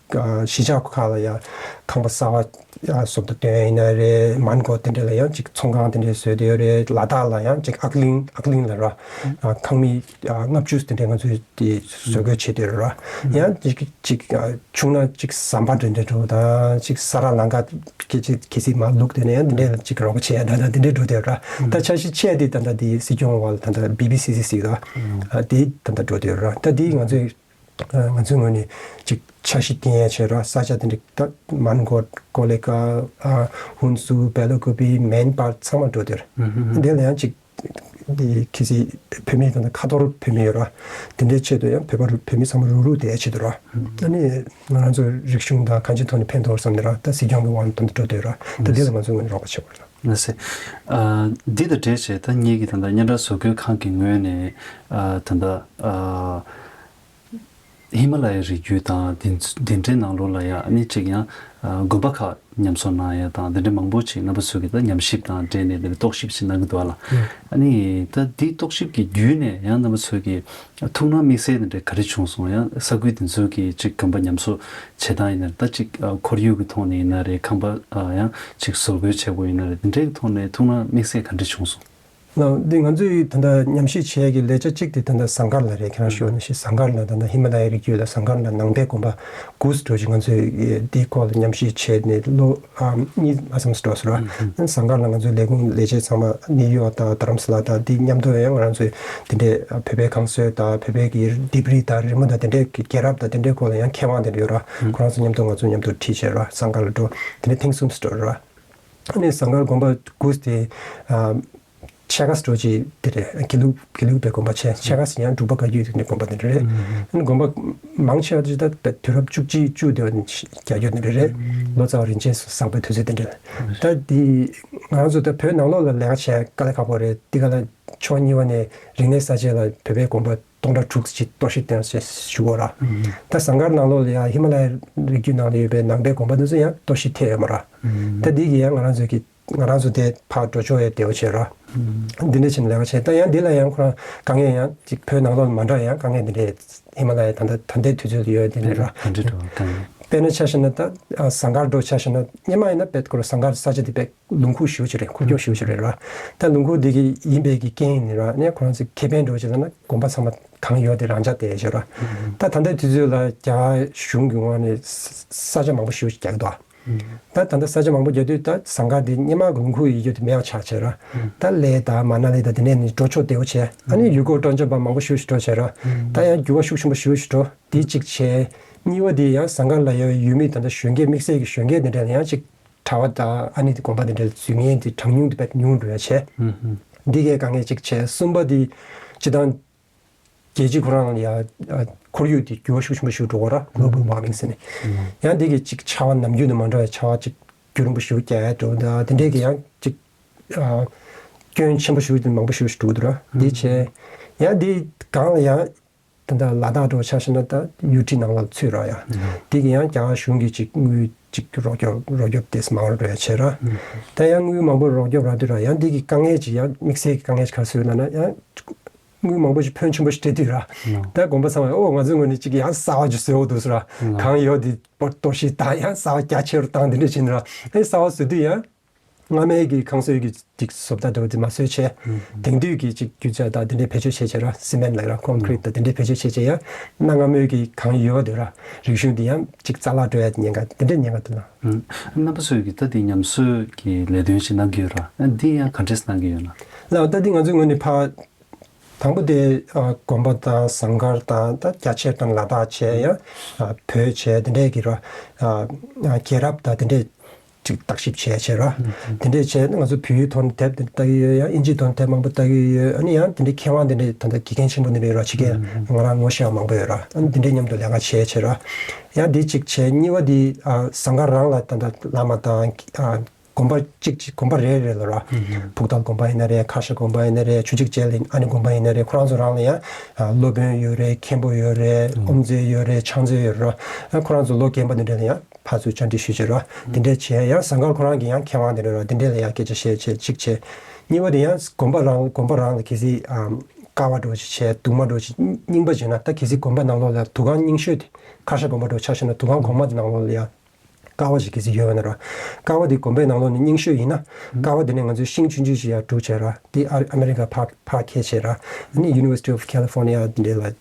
ཨ་གཞིས་ཆགས་ཁག་ལ་ཡང་ཁང་པ་གསར་པ་ཡང་བཟོ་ལྟ་སྟོན་ཡིན་ན་རེད། མན་གོ་དེ་འདྲ་ལ་ཡང་ཅིག་ཚོང་ཁང་དེ་འདྲ་བཟོས་བསྡད་ཡོད་རེད། ལ་དྭགས་ལ་ཡང་ཅིག་ཨག་གླིང་ཨག་གླིང་ལ་ར་ཨ་ཁང་མིག་ཨ་ལྔ་བཅུ་དེ་འདྲ་ང་ཚོས་དེ་བཟོ་བཀོད་བྱས་བསྡད་ཡོད་ར། ཡང་ཅིག་ཅིག་ཨ་བྱུང་ན་ཅིག་ཟམ་པ་འདྲ་འདྲ་འགྲོ་དང་ཅིག་ས་ར་ལམ་ཁ་སྐད་ཆ་གལ་སྲིད་མར་ལུག་དེ་ནས་ཡང་དེ་འདྲ་ལ་ཅིག་རོགས་པ་བྱེད་ཡ་འདྲ་འདྲ་དེ་འདྲ་འགྲོ་བསྡད་ཡོད་ར། ད་འཆར་གཞི་ཆེ་དེ་ད་ལྟ་དེ་སྲིད་སྐྱོང་འོག་ལ་ད་ལྟ་བི་བི་སི་སི་ཟེར་གི་འདུག་ཨ་དེ་ད་ལྟ་འགྲོ་བསྡད་ཡོད་ར། ད་དེ་ང་ཚོས་ང་ཚོའི་ངོས་ནས་ཅིག་འཆར་གཞི་བཏིང་ཡ་བྱས་ར། ས་ཆ་དེ་འདྲ་ད་མན་གོ་ཀོ་ལེ་ཀ་ཨ་ཧུན་སུར་བེ་ལ་ཀུ་པི་མན་པར་ཚང་མ་འགྲོ་དེར་འདི་ལ་ཡང་ཅིག་ དེ་གལ་སྲིད་བོད་མི་དང་ཁ་ཐོར་བོད་མི་ཡོད་ར། དེ་འདྲའི་ཆེད་དུ་ཡང་བོད་པ་བོད་མི་ཚང་མ་རུག་རུག་བསྡད་ཆེད་དུ་ར། ཨ་ནི་ང་རང་ཚོ་རིག་གཞུང་དང་གང་ཅིའི་ཐོག་ནས་ཕན་ཐོགས་བསམ་ནས་ར། ད་སྲིད་སྐྱོང་གི་དབང་དུ་འགྲོ་འདོད་ར། ད་དེ་ལ་ང་ཚོ་ངོས་རོགས་པ་བྱེད་དགོས་ར། ལགས་སེ། ཨ། འདི་དང་འབྲེལ་བྱས་ད་ངེད་ཀྱི་ད་ལྟ་སྙན་གྲགས་བཟོ་བཀོད་ཁང་གི་ངོས་ནས། ཨ། ད་ལྟ། ཨ། ཧི་མ་ལ་ཡའི་རི་རྒྱུད་དང་དེ་དེ་འདྲའི་ནང་ལོགས་ལ་ཡང་ཨ་ནི་གཅིག་ཡང་། ཨ། དགོན་པ་ཁག་ཉམས་གསོ་གནང་ཡ་དང་དེ་འདྲའི་མང་པོ་ཅིག་རྣམ་པ་ཚོས་ཀྱི་ད་ཉམས་ཞིབ་དང་འབྲེལ་ནས་དེ་འདྲའི་རྟོག་ཞིབ་ཅིག་གནང་གི་འདུག་ཨ་ལ། ཨ་ནི་ད་འདི་རྟོག་ཞིབ་ཀྱི་བརྒྱུད་ནས་ཡང་རྣམ་པ་ཚོས་ཀྱི་ཐུགས་སྣང་དམིགས་བསལ་དེ་འདྲ་ག་རེ་བྱུང་སོང་། ཡང་ས་ཁུལ་དེ་ཚོའི་གི་གཅིག་དགོན་པ་ཉམས་གསོ་བྱེད་སྟངས་ཡིན་ན་ད་གཅིག་ཨ། ཁོར་ཡུག་གི་ཐོག་ནས་ཡིན་ན་རེད། ཁང་པ་ཨ། ཡང་གཅིག་བཟོ་བཀོད་བྱེད་དགོས་ཡིན་ན་རེད། དེ་འདྲའི་གི་ཐོག་ནས་ཐུགས་སྣང་དམིགས་བསལ་ག་འདྲ་བྱུང་སོང་། ལགས། འདི་ང་ཚོས་ད་ལྟ་ཉམས་ཞིབ་བྱེད་ཡས་ཀྱི་ལས་བྱ་གཅིག་དེ་ད་ལྟ་ཟངས་དཀར་ལ་རེད། ཁྱེད་རང་ཞུས་ནང་བཞིན་ཟངས་དཀར་ལ་ད་ལྟ་ཧི་མ་ལ་ཡའི་རི་རྒྱུད་ལ་ཟངས་དཀར་ལ་ནང་པའི་དགོན་པ་དགུ་ཙམ་འདྲ་ཅིག་ང་ཚོས་འདིའི་སྐོར་ལ་ཉམས་ཞིབ་བྱས་ནས་ལོ། ཨ། གཉིས་མ་ཙམ་འགྲོ་སོང་ར། ཨ་ནི་ཟངས་དཀར་ལ་ང་ཚོའི་ལས་ཁུངས་ལས་བྱེད་ཚང་མ་ནིའུ་ཡོག་དང་རྡ་རམ་ས་ལ་དང་འདི་མཉམ་དུ་ཡང་ང་རང་ཚོའི་དེ་འདྲའི་བོད་པའི་ཁང་བཟོས་དང་བོད་པའི་གི་ལྡེབས་རིས་དང་རི་མོ་དང་དེ་འདྲའི་གི་རྒྱལ་རབས་དང་དེ་འདྲའི་སྐོར་ལ་ཡང་མཁས་དབང་དེ་འདྲ་ཡོད་ར། ཁོ་རང་ཚོ་མཉམ་དུ་ང་ཚོ་མཉམ་དུ་ཁྲིད་བྱས་ར་ཟངས་དཀར་ལ་འགྲོ། དེ་ནས་ཐེངས་གསུམ་འགྲོ་ར། ཨ་ནི་ཟངས་དཀར་དགོན་པ་དགུ་དེ། ཨ། ཕྱེད་ཀ་འགྲོ་ཅིག་དེ་རེད། དགེ་ལུགས་དགེ་ལུགས་པའི་དགོན་པ་བྱས། ཕྱེད་ཀ་ཡང་འབྲུག་པ་བཀའ་བརྒྱུད་དེ་འདྲའི་དགོན་པ་དེ་འདྲ་རེད། ཨ་ནི་དགོན་པ་མང་ཆེ་བ་དེ་ད་དུས་རབས་བཅུ་གཅིག་བཅུ་དེ་བ་བརྒྱད་ཅུ་དེ་འདྲ་རེད། ལོ་ཙཱ་བ་རིན་ཆེན་བཟང་པོའི་དུས་ཚོད་དེ་འདྲ་རེད། ད་དེ་ང་རང་ཚོ་ད་བོད་ནང་ལོགས་ལ་ལས་ཀ་བྱས་དཀའ་ལས་ཁག་པོ་རེད། དེ་ག་ལ་ཕྱོགས་གཉིས་པ་ནས་རིག་གནས་གསར་བརྗེ་ལ་བོད་པའི་དགོན་པ་སྟོང་ཕྲག་དྲུག་ཅིག་གཏོར་བཤིག་བཏང་ཞེས་ཞུ་གོ་ར། ད་ཟངས་དཀར་ནང་ལོགས་ལ་ཡང་ཧི་མ་ལ་ཡའི་རི་རྒྱུད་ནང་ལ་ཡོད་པའི་ནང་པའི་དགོན་པ་འདི་ཚོ་ཡང་གཏོར་བཤིག་ཐེབས་ཡོད་མ་ར། ད་འདི་གི་ཡང་ང་རང་ཚོ་གི་ང་རང་ཚོ་དེ་ཕར་འགྲོ་ཆོག་ཡ་དེ་བ་བྱས་ར། འདི་འདྲ་བྱས་ནས་ལས་ཀ་བྱས། ད་ཡང་འདི་ལ་ཡང་ཁོ་རང་དཀའ་ངལ་ཡང་ཅིག་བོད་ནང་ལོགས་མ་འདྲ་ཡང་དཀའ་ངལ་འདི་འདྲ་ཧི་མ་ལ་ཡའི་ད་ལྟ་ད་ལྟའི་དུས་ཚོད་དུ་ཡོད་དེ་འདྲ་ར། ག་འདྲ་འགྲོ་དཀའ་ངལ། དཔེར་ན་ཆ་བཞག་ན་ད་ཨ་ཟངས་དཀར་འགྲོ་ཆ་བཞག་ན་སྔོན་མ་ཡིན་ན་དཔེ་ཁོ་རང་ཟངས་དཀར་ས་ཆ་དེ་དཔེ་ལུང་ཁུག་ཞེ་པོ་ཅིག་རེད། ཁུག་ཀྱོག་ཞེ་པོ་ཅིག་རེད་ར། ད་ལུང་ཁུག་འདི་གི་ཡིན་པའི་གི་རྐྱེན་ཡིན་ར། ནས་ཁོ་རང་ཚོའི་ཁེ་ཕན་འགྲོ་བྱས་ན་དགོན་པ་ཚང་མ་གང་ཡོད་དེ་རང་འཇགས་བསྡད་ཡོད་ར། ད་ད་ལྟའི་དུས་ཚོད་ལ་རྒྱ་གཞུང་གི་ངོས་ནས་ས་ཆ་མང་པོ་ཞེ་པོ་ཅིག་རྒྱག་གི་འདུག་ད་ད་ལྟ་ས་ཆ་མང་པོ་རྒྱག་དུས་ད་ཟངས་དཀར་འདི་སྔོན་མ་གི་ལུང་ཁུག་ཡོད་རྒྱུ་དེ་མེད་པ་ཆགས་བྱས་ར། ད་ལེ་དང་མ་ན་ལི་དང་དེ་ནས་ནི་འགྲོ་ཆོག་བདེ་བོ་བྱས། ཨ་ནི་ཡུལ་སྐོར་སྤྲོ་འཆམ་པ་མང་པོ་ཞེ་པོ་ཞིག་འགྲོ་བྱས་ར། ད་ཡང་འགྱུར་བ་ཤུགས་ཆེན་པོ་ཞེ་པོ་ཞིག་འགྲོ། དེ་གཅིག་བྱས། གཉིས་པ་དེ་ཡང་ཟངས་དཀར་ལ་ཡོད་ཡུལ་མི་དང་ད་གཞོན་སྐྱེས་དམིགས་བསལ་གྱི་གཞོན་སྐྱེས་དེ་འདྲ་ལ་ཡང་ཅིག་གྲྭ་པ་དང་ཨ་ནི་དེ་དགོན་པ་དེ་འདྲ་ལ་འཛུལ་མཁན་དེ་གྲངས་ཉུང་དེ་དཔེ་ཉུང་འགྲོ་ཡ་བྱས། འདི་གའི་དཀའ་ངལ་གཅིག་བྱས། གསུམ་པ་དེ་སྤྱི་བཏང་རྒྱལ་སྤྱི་ཁོ་རང་ལ་ཡ་ཨ་ཁོར་ཡུག་དེ་འགྱུར་བ་ཤུགས་ཆེན་པོ་ཞིག་འགྲོ་གི་ར། global warming ཟེར་ནས། ཡང་འདི་གི་ཅིག་ཆར་པ་ནམ་རྒྱུན་དང་མ་འདྲ་བའི་ཆར་པ་ཅིག་རྒྱུན་རིང་པོ་ཞིག་རྒྱག་ཡ་འགྲོ་འདུག་དེ་འདྲའི་གི་ཡང་ཅིག་ཨ་སྐྱོན་ཆེན་པོ་ཞིག་དང་མང་པོ་ཞིག་འགྲོ་གི་འདུག་ར། འདི་བྱས། ཡང་འདི་སྒང་ལ་ཡང་ད་ལྟ་ལ་དྭགས་འདྲ་ཆ་བཞག་ན་ད་ཡུལ་ཁྲི་ནང་ལ་ཚུད་ར་ཡ། འདི་གི་ཡང་རྒྱ་གར་གཞུང་གི་ཅིག་དངུལ་ཅིག་རོགས་སྐྱོབ་རོགས་སྐྱོབ་དེ་མང་རུ་འགྲོ་ཡ་བྱས་ར། ད་ཡང་དངུལ་མང་པོ་རོགས་སྐྱོབ་རག་དུས་ར་ཡང་འདི་གི་དཀའ་ངལ་ཅིག་ཡང་དམིགས་བསལ་གྱི་དཀའ་ངལ་ཅིག་ག་རེ་ཟེར་ན་ན་ཡང་དངུལ་མང་པོ་ཞིག་ཕོན་ཆེན་པོ་ཞིག་སྤྲད་དུས་ར། ད་དགོན་པ་ཚང་མས་ཨོ་ང་ཚོའི་ངོས་ནས་ཅིག་ཡང་གསར་པ་ཅིག་བཟོས་འོ་འདུག་ཟེར་ར། གང་ཡོད་དེ་སྤོ་གཏོར་བཤིག་དང་ཡང་གསར་པ་རྒྱ་ཆེ་རུ་བཏང་དེ་འདྲ་བྱས་ནས་ར། ཨེ་གསར་པ་བཟོ་དུས་ཡང་སྔ་མའི་གི་ཁང་བཟོས་ཀྱི་ཅིག་བཟོ་ལྟ་འདྲ་བོ་དེ་མ་བཟོས་བྱས། དེང་དུས་ཀྱི་ཅིག་རྒྱུ་ཆ་དང་དེ་འདྲའི་བེད་སྤྱོད་བྱས་བྱས་ར། སི་མེན་ལབ་ར་ཀོན་ཀི་རིཊ་དང་དེ་འདྲའི་བེད་སྤྱོད་བྱས་བྱས་ཡང་གནའ་སྔ་མོའི་གི་གང་ཡོད་དེ་ར་རིག་གཞུང་དེ་ཡང་ཅིག་རྩ་བརླག་འགྲོ་ཡ་དེ་ཉེན་ཁ་དེ་འདྲའི་ཉེན་ཁ་འདུག་ལ། རྣམ་པ་ཚོས་ཀྱི་ད་དེ་ཉམས་གསོ་གི་ལས་དོན་ཞིག་གནང་གི་ཡོད་ར། འདི་ཡང་ག་འདྲས་གནང་གི་ཡོད་ན། ལ་ད་འདི་ང་ཚོའི་ངོས་ནས་ཕ། དང་པོ་དེ་ཨ་དགོན་པ་དང་ཟངས་དཀར་དང་ད་རྒྱ་ཆེ་དང་ལ་དྭགས་བྱས་ཡང་ཨ་བོད་བྱས་དེ་འདྲས་ཀྱི་ར་ཨ་ཨ་རྒྱལ་རབས་དང་དེ་འདྲས་ཅིག་བརྟག་ཞིབ་བྱས་བྱས་ར། དེ་འདྲས་བྱས་ང་ཚོ་བོད་ཡིག་ཐོག་ནས་དེབ་དེ་ལྟ་གི་ཡོད། ཡང་ཨིན་ཇིའི་ཐོག་ནས་དེབ་མང་པོ་ལྟ་གི་ཡོད། ཨ་ནི་ཡང་དེ་འདྲས་མཁས་དབང་དེ་འདྲས་ད་ལྟ་དགེ་རྒན་ཆེན་པོ་དེ་འདྲས་ར་ཕྱི་རྒྱལ་ང་རང་ངོ་ཤེས་པ་མང་པོ་ཡོད་ར། ཨ་ནི་དེ་འདྲས་མཉམ་དུ་ལས་ཀ་བྱས་བྱས་ར། ཡང་དེ་གཅིག་བྱས། གཉིས་པ་དེ་ཨ་ཟངས་དཀར་རང་ལ་ད་ལྟ་བླ་མ་དང་ཨ་དགོན་པ་གཅིག་གཅིག་དགོན་པ་རེ་རེ་ལ་ར། ཕུག་ཐལ་དགོན་པ་ཡིན་ན་རེད། ཁ་ཤ་དགོན་པ་ཡིན་ན་རེད། ཆུ་བྱུག་རྗེ་ལ་ཨ་ནི་དགོན་པ་ཡིན་ན་རེད། ཁོ་རང་ཚོ་རང་ལ་ཡང་ཨ་སློབ་དཔོན་ཡོད་རེད། མཁན་པོ་ཡོད་རེད། དབུ་མཛད་ཡོད་རེད། ཕྱག་མཛོད་ཡོད་རེད། ཨ་ཁོ་རང་ཚོ་ལོ་རྒན་པ་འདི་འདྲ་ལ་ཡང་ཕར་ཚུར་བཅར་འདྲི་ཞུས་བྱས་ར། འདི་འདྲ་བྱས་ཡང་ཟངས་དཀར་ཁོ་རང་གི་ཡང་མཁས་དབང་འདི་འདྲ་ར་འདི་འདྲ་ལ་ཡང་སྐད་ཆ་བཤད་བྱས་གཅིག་བྱས། གཉིས་པ་དེ་ཡང་དགོན་པ་རང་དགོན་པ་རང་ལ་གལ་སྲིད་ཨ་ཀ་བ་འདྲ་བོ་ཞིག་བྱས། གདུང་མ་འདྲ་བོ་ཞིག་རྙིང་པ་བྱས་ན་ད་གལ་སྲིད་དགོན་པ་ནང་ལོགས་ལ་འདུ་ཁང་རྙིང་ཤོས་དེ་ཁ་ཤ་དགོན་པ་འདྲ་བོ་ཆ་བཞག་ན་འདུ་ཁང་གོང་མ་དེ་ནང་ལོགས་ལ་ཡང་ཀ་བ་ཞིག་གལ་སྲིད་ཡོད་པ་ན་ར། ཀ་བ་དེ་དགོན་པའི་ནང་ལོགས་ནས་རྙིང་ཤོས་ཡིན་ན། ཀ་བ་དེ་ནས་ང་ཚོས་ཤིང་ཆུང་ཆུང་ཞིག་ཡར་སྒྲུག་བྱས་ར། དེ་ཨ་ཨ་མེ་རི་ཀ་ཕར་ཕར་འཁྱེར་བྱས་ར། ཨ་ནི་University of California དེ་འདྲ་ལ་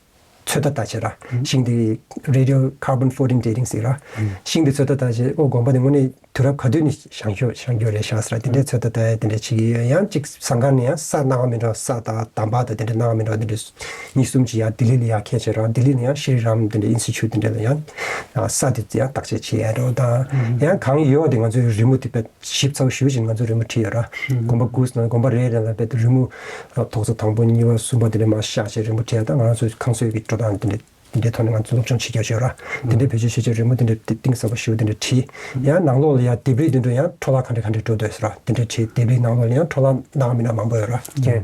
ཚོད་ལྟ་བལྟ་བྱས་ར། ཤིང་དེ་radiocarbon fourteen dating ཟེར་ར། ཤིང་དེ་ཚོད་ལྟ་བལྟ་བྱས། ཨོ་དགོན་པ་དེ་དངོས་གནས་ དུས་རབས་ག་དུས་ནས་བཞེངས་རྒྱུ་བཞེངས་རྒྱུ་རེད་ཤག་ཟེར་དེ་འདྲའི་ཚོད་ལྟ་ལྟ་ཡ་དེ་འདྲ་བྱེད་ཀྱི་ཡོད། ཡང་གཅིག་ཟངས་དཀར་ནས་ཡང་ས་སྣང་བ་མི་འདྲ་ས་དང་འདམ་བག་དང་དེ་འདྲ་སྣང་བ་མི་འདྲ་དེ་འདྲ་གཉིས་གསུམ་ཅིག་ཡང་ལྡི་ལི་ལ་ཡང་ཁྱེར་བྱས་ར། ལྡི་ལི་ནས་ཡང་ཤྲི་རམ་དེ་འདྲ་ཨིན་སི་ཊི་ཊུཊ་དེ་འདྲ་ལ་ཡང་ས་དེ་ཡང་བརྟག་དཔྱད་བྱེད་ཡ་འདྲ་བོ་དང་ཡང་གང་ཡོད་པ་དེ་ང་ཚོའི་རི་མོ་དེ་དཔེ་ཞིབ་ཚགས་ཞེ་པོ་ཅིག་ང་ཚོས་རི་མོ་བྲིས་ཡོད་ར། དགོན་པ་དགུ་ཟེར་ན་དགོན་པ་རེ་རེ་ལ་དཔེ་རི་མོ་ཐོག་ས་དང་པོ་གཉིས་པ་གསུམ་པ་དེ་འདྲ་མར་བཞག་བྱས་རི་མོ་བྲིས་ཡ་དང་ང་རང་ཚོའི་ཁང་བཟོས་ཀྱི་འགྲོ་སྟངས་དེ་འདྲ། དེ་འདྲའི་ཐོག་ནས་ང་ཚོ་སློབ་སྦྱོང་བྱེད་རྒྱུ་ཡོད་ར། དེ་འདྲའི་བེད་སྤྱོད་བྱེད་ཆེད་རི་མོ་དེ་འདྲའི་གཏིང་ཟབ་པོ་ཞེ་པོ་དེ་འདྲ་བྲིས། ཡང་ནང་ལོགས་ལ་ཡང་ལྡེབས་རིས་དེ་འདྲ་ཡང་འཕྲོ་བརླག་ག་འདྲ་ག་འདྲ་འགྲོ་འདུག་ཟེར་ར། དེ་འདྲ་བྲིས། ལྡེབས་རིས་ནང་ལོགས་ལ་ཡང་འཕྲོ་བརླག་སྣ་ཁ་མིན་ན་མང་པོ་ཡོད་ར། རྐྱེན་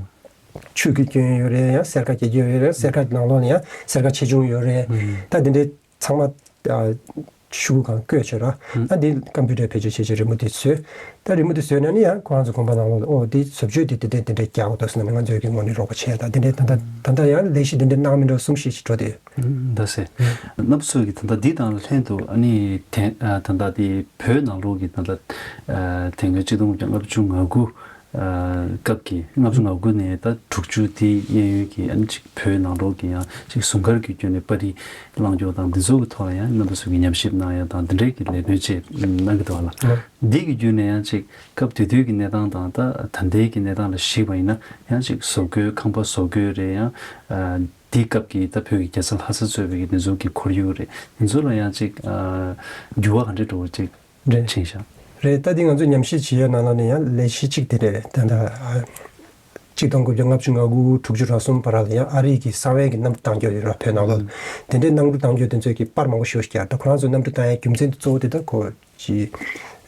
ཆུ་གི་སྐྱོན་ཡོད་རེད། ཡང་སེར་ཁ་རྒྱག་རྒྱུ་ཡོད་རེད། སེར་ཁ་ནང་ལོགས་ལ་ཡང་སེར་ཁ་ཆེ་ཆུང་ཡོད་རེད། ད་དེ་འདྲའི་ཚང་མ་ཤོག་གུ་སྒང་བཀོད་བྱས་ར། ཨ་འདི་ཀམ་པུ་ཊར་བེད་སྤྱོད་བྱས་བྱས་རི་མོ་དེ་བཟོས། ད་རི་མོ་དེ་བཟོས་ན་ནི་ཡང་ཁོ་རང་ཚོ་དགོན་པ་ནང་ལོགས་ལ་ཨོ་དེ་བཟོ་བཅོས་དེ་དེ་འདྲས་དེ་འདྲས་རྒྱག་དགོས་འདུག་ཟེར་ན་ནི་ང་ཚོས་ཀྱི་ངོས་ནས་རོགས་པ་བྱས། ད་དེ་འདྲས་ད་ལྟ་ད་ལྟ་ཡང་ལས་གཞི་དེ་འདྲས་གནང་མི་འདྲ་གསུམ་བཞི་ཞིག་འགྲོ་དེ། ད་སེ། རྣམ་པ་ཚོས་ཀྱི་ད་ལྟ་འདི་དང་ལྷན་དུ་ཨ་ནི་དེ་ད་ལྟ་དེ་བོད་ནང་ལོགས་ཀྱི་ད་ལྟ་དེ་སྔོན་གཅིག་སྟོང་དགུ་བརྒྱ་ལྔ་བཅུ་ང་དགུ་སྐབས་ཀྱི་ལྔ་བཅུ་ང་དགུ་ནས་ད་དྲུག་ཅུ་དེའི་གཡས་གཡོན་གྱི་ཨ་ནི་ཅིག་བོད་ནང་ལོགས་ཀྱི་ཡང་ཅིག་ཟུང་སྐར་གྱི་བརྒྱུད་ནས་པར་རིས་བླངས་སྐྱོར་དང་འདི་ཚོ་གི་ཐོག་ལ་ཡང་རྣམ་པ་ཚོ་གི་ཉམས་ཞིབ་གནང་ཡ་དང་འདི་འདྲའི་གི་ལས་དོན་བཅས་གནང་གི་འདུག་ལ། འདི་གི་བརྒྱུད་ནས་ཡང་ཅིག་སྐབས་དེ་དུས་ཀྱི་གནས་སྟངས་དང་ད་ད་ལྟའི་གི་གནས་སྟངས་ལ་གཞིགས་པ་ཡིན་ན་ཡང་ཅིག་བཟོ་བཀོད་ཁང་པ་བཟོ་བཀོད་རེད། ཡང་དེའི་སྐབས་ཀྱི་ད་བོད་ཀྱི་རྒྱལ་ས་ལྷ་ས་གཙོས་པའི་གི་འདི་ཚོ་གི་ཁོར་ཡུག་རེད། འདི་ཚོ་ལ་ཡང་ཅིག་འགྱུར་བ་ག་འདྲ་འགྲོ་བ་ཅིག་རེད། ཤག་རེད། ད་འདི་ང་ཚོས་ཉམས་ཞིབ་བྱེད་ཡ་ནང་ལ་ནི་ཡང་ལས་གཞི་གཅིག་དེ་རེད། ད་ལྟ་ཨ་གཅིག་སྟོང་དགུ་བརྒྱ་ལྔ་བཅུ་ང་དགུ་དྲུག་ཅུ་རེ་གསུམ་བར་ལ་ཡང་ཨ་རི་གི་གསང་བའི་གི་གནམ་གྲུ་བཏང་རྒྱུ་ཡོད་ར། བོད་ནང་ལོགས་ལ་དེ་འདྲའི་གནམ་གྲུ་བཏང་རྒྱུ་དེ་ཚོས་ཀྱི་པར་མང་པོ་ཞེ་པོ་ཞིག་རྒྱག་ད་ཁོ་རང་ཚོས་གནམ་གྲུ་བཏང་ཡའི་རྒྱུ་མཚན་དེ་གཙོ་བོ་དེ་ད་ཁོ་ཅི་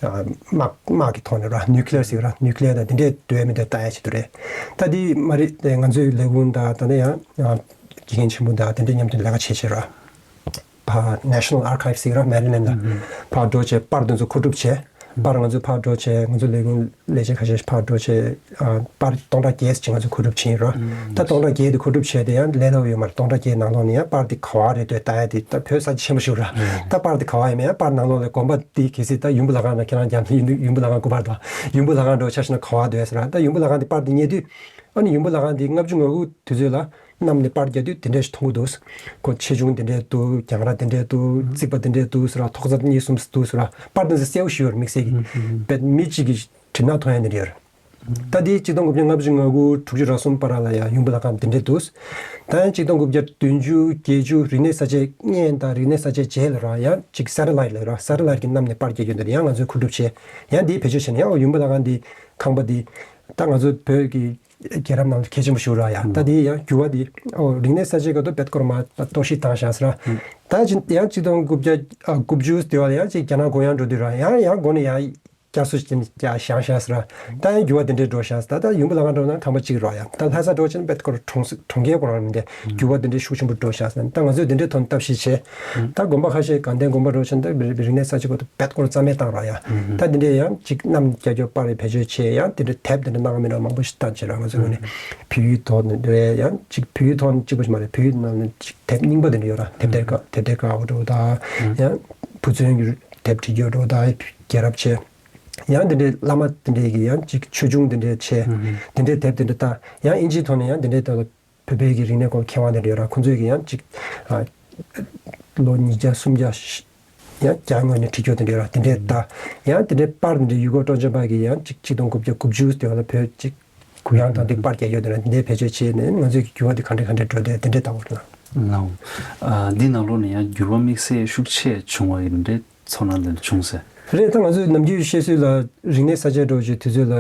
ཨ་དམག་དམག་གི་ཐོག་ནས་ར་ནིའུ་ཀི་ལེ་ཡར་ཟེར་ར་ནིའུ་ཀི་ལེ་ཡར་དང་དེ་འདྲའི་འགྲོ་ཡ་མི་འདྲ་བཏང་ཡ་ཆེད་དུ་རེད། ད་འདི་མ་རེད་དེ་ང་ཚོའི་ལས་ཁུངས་དང་ད་ནི་ཡང་དགེ་རྒན་ཆེན་པོ་དང་དེ་འདྲའི་མཉམ་དུ་ལས་ཀ་བྱེད་བྱེད་ར། ཕར་National Archives ཟེར་ར་མེ་རི་ལེན་ལ་ཕར་འགྲོ་བྱས་པར་དེ་ཚོ་མཁོ་སྒྲུབ་བྱས། པར་ང་ཚོས་ཕར་འགྲོ་བྱས་ང་ཚོ་ལས་ཁུངས་ལས་བྱེད་ཁ་ཤས་ཕར་འགྲོ་བྱས་ཨ་པར་སྟོང་ཕྲག་བརྒྱད་ཅིག་ང་ཚོས་མཁོ་སྒྲུབ་བྱས་ཡིན་ར། ད་སྟོང་ཕྲག་བརྒྱད་དེ་མཁོ་སྒྲུབ་བྱས་དེ་ཡང་ལས་སླ་པོ་ཡོད་མ་རེད། སྟོང་ཕྲག་བརྒྱད་ནང་ལོགས་ནས་ཡང་པར་དེ་ག་བ་རེད་འདོད་ལྟ་ཡ་དེ་ད་བོད་ས་ཆེན་པོ་ཞིག་ར། ད་པར་དེ་ག་བ་ཡིན་མིན་ཡང་པར་ནང་ལོགས་ལ་དགོན་པ་དེ་གལ་སྲིད་ད་ཡུམ་བུ་ལྷ་ཁང་ན་ཁྱེད་རང་རྒྱ་མཚོ་ཡུམ་བུ་ལྷ་ཁང་སྐུ་པར་དང་ཡུམ་བུ་ལྷ་ཁང་འགྲོ་ཆ་བཞག་ན་ག་བ་འདོད་ཟེར་ར། ད་ཡུམ་བུ་ལྷ་ཁང་དེ་པར་དེ་རྙེད་དུས་ཨ་ནི་ཡུམ་བུ་ལྷ་ཁང་དེ་ལྔ་བཅུ་ང་དགུ་དུས་ཚོད་ལ། གནམ་ནས་པར་རྒྱག་དུས་དེ་འདྲས་ཞིག་མཐོང་གི་འདུག་ཁོ་ཆེ་ཆུང་དེ་འདྲས་འདུག་གྱང་ར་དེ་འདྲས་འདུག་རྩིག་པ་དེ་འདྲས་འདུག་ཟེར་ར། ཐོག་ས་གཉིས་གསུམ་འདུག་ཟེར་ར། པར་དེ་ཚོ་གསལ་པོ་ཞིག་ཡོད་རེད། དམིགས་བསལ་གྱི་བེད་མི་གཅིག་གིས་བྲིས་ན་མཐོང་ཡ་དེ་འདྲས་ཡོད་རེད། ད་དེ་གཅིག་སྟོང་དགུ་བརྒྱ་ལྔ་བཅུ་ང་དགུ་དྲུག་ཅུ་རེ་གསུམ་བར་ལ་ཡང་ཡུམ་བུ་ལྷ་ཁང་དེ་འདྲས་འདུག་ད་ཡང་གཅིག་སྟོང་དགུ་བརྒྱ་བདུན་ཅུ་བརྒྱད་ཅུ་རིག་གནས་གསར་བརྗེ་སྔོན་དང་རིག་གནས་གསར་བརྗེ་རྗེས་ལ་ར་ཡང་གཅིག་སེ་ཊི་ལའིཊ་ལབ་ར། སེ་ཊི་ལའིཊ་གི་གནམ་ནས་པར་རྒྱག་རྒྱུ་འདི་ཡང་ང་ཚོས་མཁོ་སྒྲུབ་བྱས། ཡང་དེའི་བེད་སྤྱོད་བྱས་ནས་ཡང་ཡུམ་བུ་ལྷ་ཁང་འདི་ཁང་པ་འདི་ད་ང་ཚོ་བོད་ཀྱི་རྒྱལ་རབས་ནང་ལ་གལ་ཆེན་པོ་ཞིག་རེད་ཡ། ད་དེ་ཡང་འགྱུར་བ་དེ་ཨོ་རིག་གནས་གསར་བརྗེ་སྐབས་དུ་བེད་སྐོར་མ་གཏོར་བཤིག་བཏང་བཞག་ཟེར་ར། ད་ཅི་ཡང་གཅིག་སྟོང་དགུ་བརྒྱ་ཨ་དགུ་བཅུ་དེ་བ་ལ་ཡང་ཅིག་རྒྱ་ནག་སྒོ་ཡང་འགྲོ་དུས་ར་ཡང་ཡང་སྒོ་ནས་ཡང་བསྐྱར་གསོ་ཞིག་བྱས་བཞག་བཞག་ཟེར་ར། ད་ཡང་འགྱུར་བ་དེ་འདྲས་འགྲོ་བཞག་ཟེར། ད་ད་ཡུམ་བུ་ལྷ་ཁང་འགྲོ་ན་ཁང་པ་གཅིག་རེད་ཡ། ད་ལྷ་ས་འགྲོ་ཕྱིན་ན་བེད་སྐོར་གྲོང་གྲོང་ཁྱེར་སྐོར་ར་མི་འདྲ་འགྱུར་བ་དེ་འདྲས་ཤུགས་ཆེན་པོ་འགྲོ་བཞག་ཟེར། ད་ང་ཚོས་དེ་འདྲས་ཐོག་ནས་ལྟ་ཞིབ་བྱས། ད་དགོན་པ་ཁ་ཤས་དགའ་ལྡན་དགོན་པ་འགྲོ་ཕྱིན་ན་ད་རིག་གནས་གསར་བརྗེ་སྐབས་དུ་བེད་སྐོར་རྩ་མེད་བཏང་ར་ཡ། ད་དེ་འདྲས་ཡང་ཅིག་གནམ་རྒྱ་སྐྱོར་པར་རེ་བེད་སྤྱོད་བྱས་ཡང་དེ་འདྲས་དེབ་དེ་འདྲས་གནང་མི་འདྲ་མང་པོ་ཞིག་བཏང་བྱས་ར། ང་ཚོའི་ངོས་ནས་བོད་ཡིག་ཐོག་ནས་རེད། ཡང་ཅིག་བོད་ཡིག་ཐོག་ནས་གཅིག་པ་ཞིག་མ་རེད། བོད་ཡིག་ནང་ནས་ཅིག་དེབ་རྙིང་པ་དེ་འདྲ་ཡོད་ར། དེབ་ཐེར་ཀ་དེབ་ཐེར་ཀ་འོ་འགྲོ་ད་ཡང་བུ་བཙུན་གྱི་དེབ་བྲིས་རྒྱུ་འགྲོ་ད་རྒྱལ་རབས་ཆེ། ཡང་དེ་འདྲའི་བླ་མ་དེ་འདྲའི་གི་ཡང་ཅིག་ཆོས་འབྱུང་དེ་འདྲའི་ཆེ། དེ་འདྲའི་དེབ་དེ་འདྲ་ད་ཡང་ཨིན་ཇིའི་ཐོག་ནས་ཡང་དེ་འདྲའི་ད་བོད་པའི་གི་རིག་གནས་སྐོར་མཁས་དབང་དེ་འདྲ་ཡོད་ར། ཁོང་ཚོས་གི་ཡང་ཅིག་ཨ་ལོ་ཉིས་བརྒྱ་སུམ་བརྒྱ་ཡང་རྒྱ་ངོས་ནས་བྲིས་རྒྱུ་དེ་འདྲ་ཡོད་ར། དེ་འདྲའི་ད་ཡང་དེ་འདྲའི་པར་དེ་འདྲའི་ཡུལ་སྐོར་སྤྲོ་འཆམ་པ་གི་ཡང་ཅིག་གཅིག་སྟོང་དགུ་བརྒྱ་དགུ་བཅུ་དེ་བ་ལ་བོད་ཅིག་གུ་ཡངས་དང་དེ་པར་རྒྱག་རྒྱུ་དེ་འདྲ་དེ་འདྲའི་བེད་སྤྱོད་བྱས་ནས་ང་ཚོའི་གི་འགྱུར་བ་དེ་ག་འདྲ་ག་འདྲ་འགྲོ་དེ་དེ་འདྲའི་ལྟ་བུ་རེད། ལའོ། ཨ་འདི་ནང་ལོགས་ནས་ཡང་འགྱུར་བ་དམིགས་བསལ་ཤུགས་ཆེ་བྱུང་བ་ཡིན་འདྲ་ཚོར་སྣང་དེ་འདྲ་བྱུང་ཟེར། རེད། ད་ང་ཚོས་ནམ་རྒྱུན་བཤད་སྲོལ་ལ་རིག་གནས་གསར་བརྗེ་འགྲོ་བའི་དུས་ཚོད་ལ་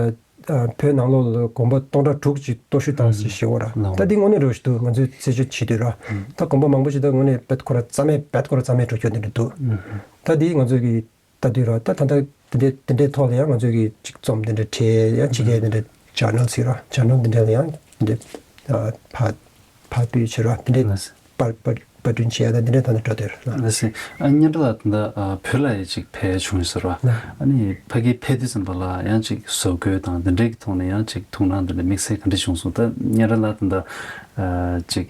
ཨ་བོད་ནང་ལོགས་ལ་དགོན་པ་སྟོང་ཕྲག་དྲུག་ཅིག་གཏོར་བཤིག་བཏང་ཟེར་ཞེས་འོ་ར། ལའོ། ད་འདི་དངོས་གནས་རེད་ཞུ་དུས་ང་ཚོས་རྩད་གཅོད་བྱེད་དུས་ར། ད་དགོན་པ་མང་པོ་ཞིག་ད་དངོས་གནས་བེད་སྐོར་རྩ་མེད་བེད་སྐོར་རྩ་མེད་འགྲོ་རྒྱུ་དེ་འདྲ་འདུག་ད་འདི་ང་ཚོས་ཀྱི་ལྟ་དུས་ར་ད་ད་ལྟ་དེ་འདྲའི་དེ་འདྲའི་ཐོག་ལ་ཡང་ང་ཚོས་ཀྱི་ཅིག་རྩོམ་དེ་འདྲ་བྲིས་ཡང་ཕྱི་རྒྱལ་དེ་འདྲ་ཇར་ནལ་ཟེར་ར་ཇར་ནལ་དེ་འདྲ་ལ་ཡང་དེ་འདྲ་ཕར་ཕར་སྤེལ་བྱེད་ར་དེ་འདྲ་པར་པར་པར་སྐྲུན་བྱེད་ཡ་དང་དེ་འདྲ་ཐོག་ནས་འགྲོ་དེ་ར། ལགས་སེ། ཨ་སྙན་གྲགས་ལགས་ད་ལྟ་བོད་ལ་ཡང་ཅིག་ཕེབས་བྱུང་ཡོད་ཟེར་བ། ཨ་ནི་ཕ་གི་ཕེབས་དུས་ཙམ་པ་ལ་ཡང་ཅིག་བཟོ་བཀོད་དང་དེ་འདྲའི་ཐོག་ནས་ཡང་ཅིག་ཐུགས་སྣང་དེ་འདྲ་དམིགས་བསལ་ག་འདྲ་བྱུང་སོང་། ད་སྙན་གྲགས་ལགས་ད་ལྟ་ཅིག་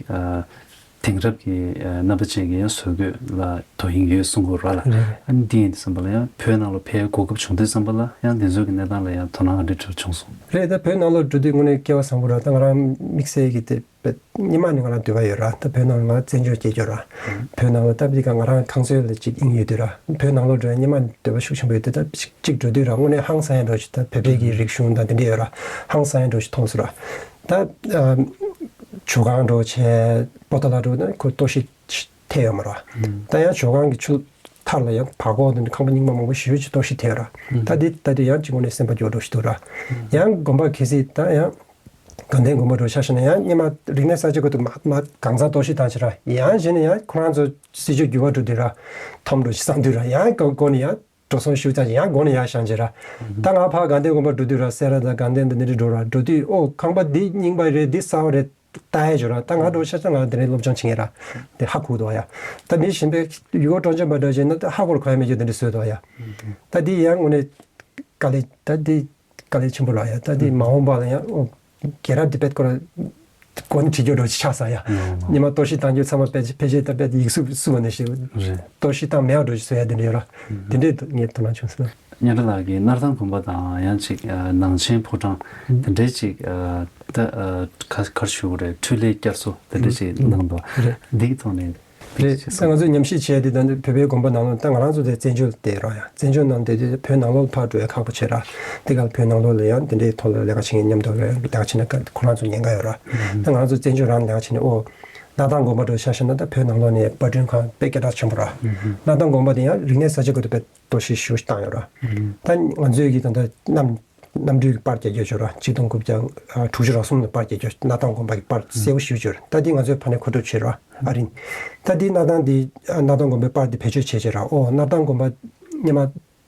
དེང་རབས་ཀྱི་ཨ་རྣམ་པ་ཅན་གྱི་ཡང་བཟོ་བཀོད་ལ་དོ་དབྱིངས་ཡོད་གསུང་གི་ཡོད་རེད་ལ། རེད། ཨ་ནི་འདི་ཡིན་དུས་ཙམ་པ་ལ་ཡང་བོད་ནང་ལ་ཕེབས་གོ་སྐབས་བྱུང་དུས་ཙམ་པ་ལ་ཡང་འདི་ཚོ་གི་གནས་སྟངས་ལ་ཡང་དོ་སྣང་ག་འདྲ་བྱུང་སོང་། རེད། ད་བོད་ནང་ལོགས་འགྲོ་དུས་དངོས་གནས་སྐལ་བ་བཟང་པོ་རེད། ད་ང་རང་དམིགས་བསལ་གྱི་དེ་བས་སྔོན་མ་ནས་ང་རང་འདོད་པ་ཡོད་ར། ད་བོད་ནང་ང་བཙན་བྱོལ་སྐྱེས་རྒྱུ་ར། བོད་ནང་ལ་སྟབས་བདེ་ག་ང་རང་ཁང་སོལ་ལ་ཅིག་དབྱིངས་ཡོད་དུས་ར། བོད་ནང་ལོགས་འགྲོ་ཡ་སྔོན་མ་འདོད་པ་ཤུགས་ཆེན་པོ་ཡོད་དུས། ད་ཅིག་ཅིག་འགྲོ་དུས་ར་དངོས་གནས་ཧང་སང་ཡ་འདྲ་ཞིག་ད་བོད་པའི་གི་རིག་གཞུང་དང་དེ་འདྲ་ཡོད་ར། ཧང་སང་ཡ་འདྲ་ཞིག་མཐོང་སོང་ར། ད་ཨ་ཇོ་ཁང་འདྲ་བྱས། པོ་ཏཱ་ལ་འདྲ་བོ་ད་ཁོ་གཏོར་བཤིག་ཐེབས་ཡོད་མ་ར། ད་ཡང་ཇོ་ཁང་གི་ཆུ་མཐར་ལ་ཡང་བར་སྐོར་དེ་འདྲ་ཁང་པ་རྙིང་པ་མང་པོ་ཞེ་པོ་ཅིག་གཏོར་བཤིག་ཐེབས་ར། ད་འདི་ལྟ་དུས་ཡང་ཅིག་དངོས་གནས་སེམས་པ་སྐྱོ་འདྲ་ཞིག་འདུག་ར། ཡང་དགོན་པ་གལ་སྲིད་ད་ཡང་དགའ་ལྡན་དགོན་པ་འདྲ་ཆ་བཞག་ན་ཡང་སྔོན་མ་རིག་གནས་གསར་བརྗེ་སྐབས་དུས་མ་མ་གང་ཚང་གཏོར་བཤིག་བཏང་བྱས་ར། ཡང་གཞི་ནས་ཡང་ཁོ་རང་ཚོ་སྲིད་ཇུས་འགྱུར་བ་འགྲོ་དུས་ར། འཐོམ་འགྲོ་ཞིག་བསམ་དུས་ར། ཡང་སྒོ་ནས་ཡང་འགྲོ་སོང་ཞུ་ཙང་ཡང་སྒོ་ནས་ཡར་བཞེངས་བྱས་ར། ད་ང་ཕར་དགའ་ལྡན་དགོན་པ་འགྲོ་དུས་ར། སེ་ར་དང་དགའ་ལྡན་དང་འདི་འདྲ་འགྲོ་ར། འགྲོ་དུས་ཨོ་ཁང་པ་འདི་རྙིང་པ་རེད། འདི་གསར་པ་རེད། ལྟ་ཡས་བྱོས་ར། ད་ང་འདྲ་བོ་ཆ་བཞག་ན་ང་དེ་རིང་སློབ་སྦྱོང་བྱེད་མཁན་ར། དེ་ཧ་གོ་འདུག་ཡ། ད་མི་གཞན་པའི་ཡུལ་སྐོར་སྤྲོ་འཆམ་པ་འདྲ་བྱས་ན་ད་ཧ་གོ་གོ་ཡ་མེད་རྒྱུ་དེ་འདྲ་བཟོས་འདུག་ཡ། ད་འདི་ཡང་དངོས་གནས་དཀའ་ལས། ད་འདི་དཀའ་ལས་ཆེན་པོ་ར་ཡ། ད་འདི་མ་འོངས་པ་ལ་ཡང་ཨོ་རྒྱལ་རབས་དེ་དཔེ་སྐོར་ར་གོ་ནས་བྲིས་རྒྱུ་འདྲ་བོ་ཆགས་ས་ཡ། སྔོན་མ་གཏོར་བཤིག་བཏང་རྒྱུ་ཚང་མ་ཕལ་ཆེར་ཕལ་ཆེར་ད་དཔེ་ཡིག་གཟུགས་བསུབས་པ་ནས་ཤེས། རེད། གཏོར་བཤིག་བཏང་མེད་པ་འདྲ་བོ་ཞིག་བཟོ་ཡ་དེ་འདྲ་ཡོད་ར། དེ་འདྲས་ངས་དོ་སྣང་བྱུང་སོང་། གཉན་ཁྲ་ལགས་ཀྱིས་སྣར་ཐང་དགོན་པ་དང་ཡང་ཅིག་ཨ་ནང་ཆེན་ཕོ་བྲང་དེ་འདྲའི་ཅིག་ཨ་ད་ཨ་ག་ག་རེ་ཞུ་དགོས་རེད། འཕྲུལ་ལས་བསྐྱར་གསོ་དེ་འདྲ་ཅིག་གནང་འདུག། རེད། འདི་གི་ཐོག་ནས། རེད། ད་ང་ཚོས་ཉམས་ཞིབ་བྱས་དེ་ད་བོད་པའི་དགོན་པ་ནང་ལོགས། ད་ང་རང་ཚོ་དེ་བཙན་བྱོལ་བསྡད་ར་ཡ། བཙན་བྱོལ་ནང་བསྡད་དུས་བོད་ནང་ལོགས་ཕར་འགྲོ་ཡ་ཁག་པོ་བྱས་ར། དེ་ག་ལ་བོད་ནང་ལོགས་ལ་ཡང་དེ་འདྲའི་ཐོག་ལ་ལས་ཀ་བྱེད་མཁན་མཉམ་དུ་ལས་ཀ་བྱེད་ན་ཁོ་རང་ཚོ་ཉེན་ཁ་ཡོད་ར། ད་ང་རང་ཚོ་བཙན་བྱོལ་རང་ལས་ཀ་བྱེད་ནས་ཨོ་སྣར་ཐང་དགོན་པ་འདྲ་ཆ་བཞག་ན་ད་བོད་ནང་ལོགས་ནས་དཔར་སྐྲུན་ཁང་དཔེ་སྐད་གྲགས་ཆེན་པོ་ར། སྣར་ཐང་དགོན་པ་དེ་ཡང་རིག་གནས་གསར་བརྗེ་སྐབས་དུ་དཔེ་གཏོར་བཤིག་ཞེ་པོ་ཞིག་བཏང་ཡོད་ར། ད་ང་ཚོས་ཀྱི་ད་ལྟ་གནམ་གནམ་གྲུའི་པར་རྒྱག་རྒྱུ་བྱོས་ར། ཆིག་སྟོང་དགུ་བརྒྱ་དྲུག་ཅུ་རེ་གསུམ་ལ་པར་རྒྱག་རྒྱུ། སྣར་ཐང་དགོན་པ་གི་པར་གསལ་པོ་ཞེ་པོ་ཅིག་ཡོད་ར། ད་དེ་ང་ཚོས་ཕར་ནས་མཁོ་སྒྲུབ་བྱས་ར། ཨ་རིན། ད་དེ་སྣར་ཐང་དེ་སྣར་ཐང་དགོན་པའི་པར་དེ་བེད་སྤྱོད་བྱས་བྱས་ར། ཨོ་སྣར་ཐང་དགོན་པ་སྔོན་མ་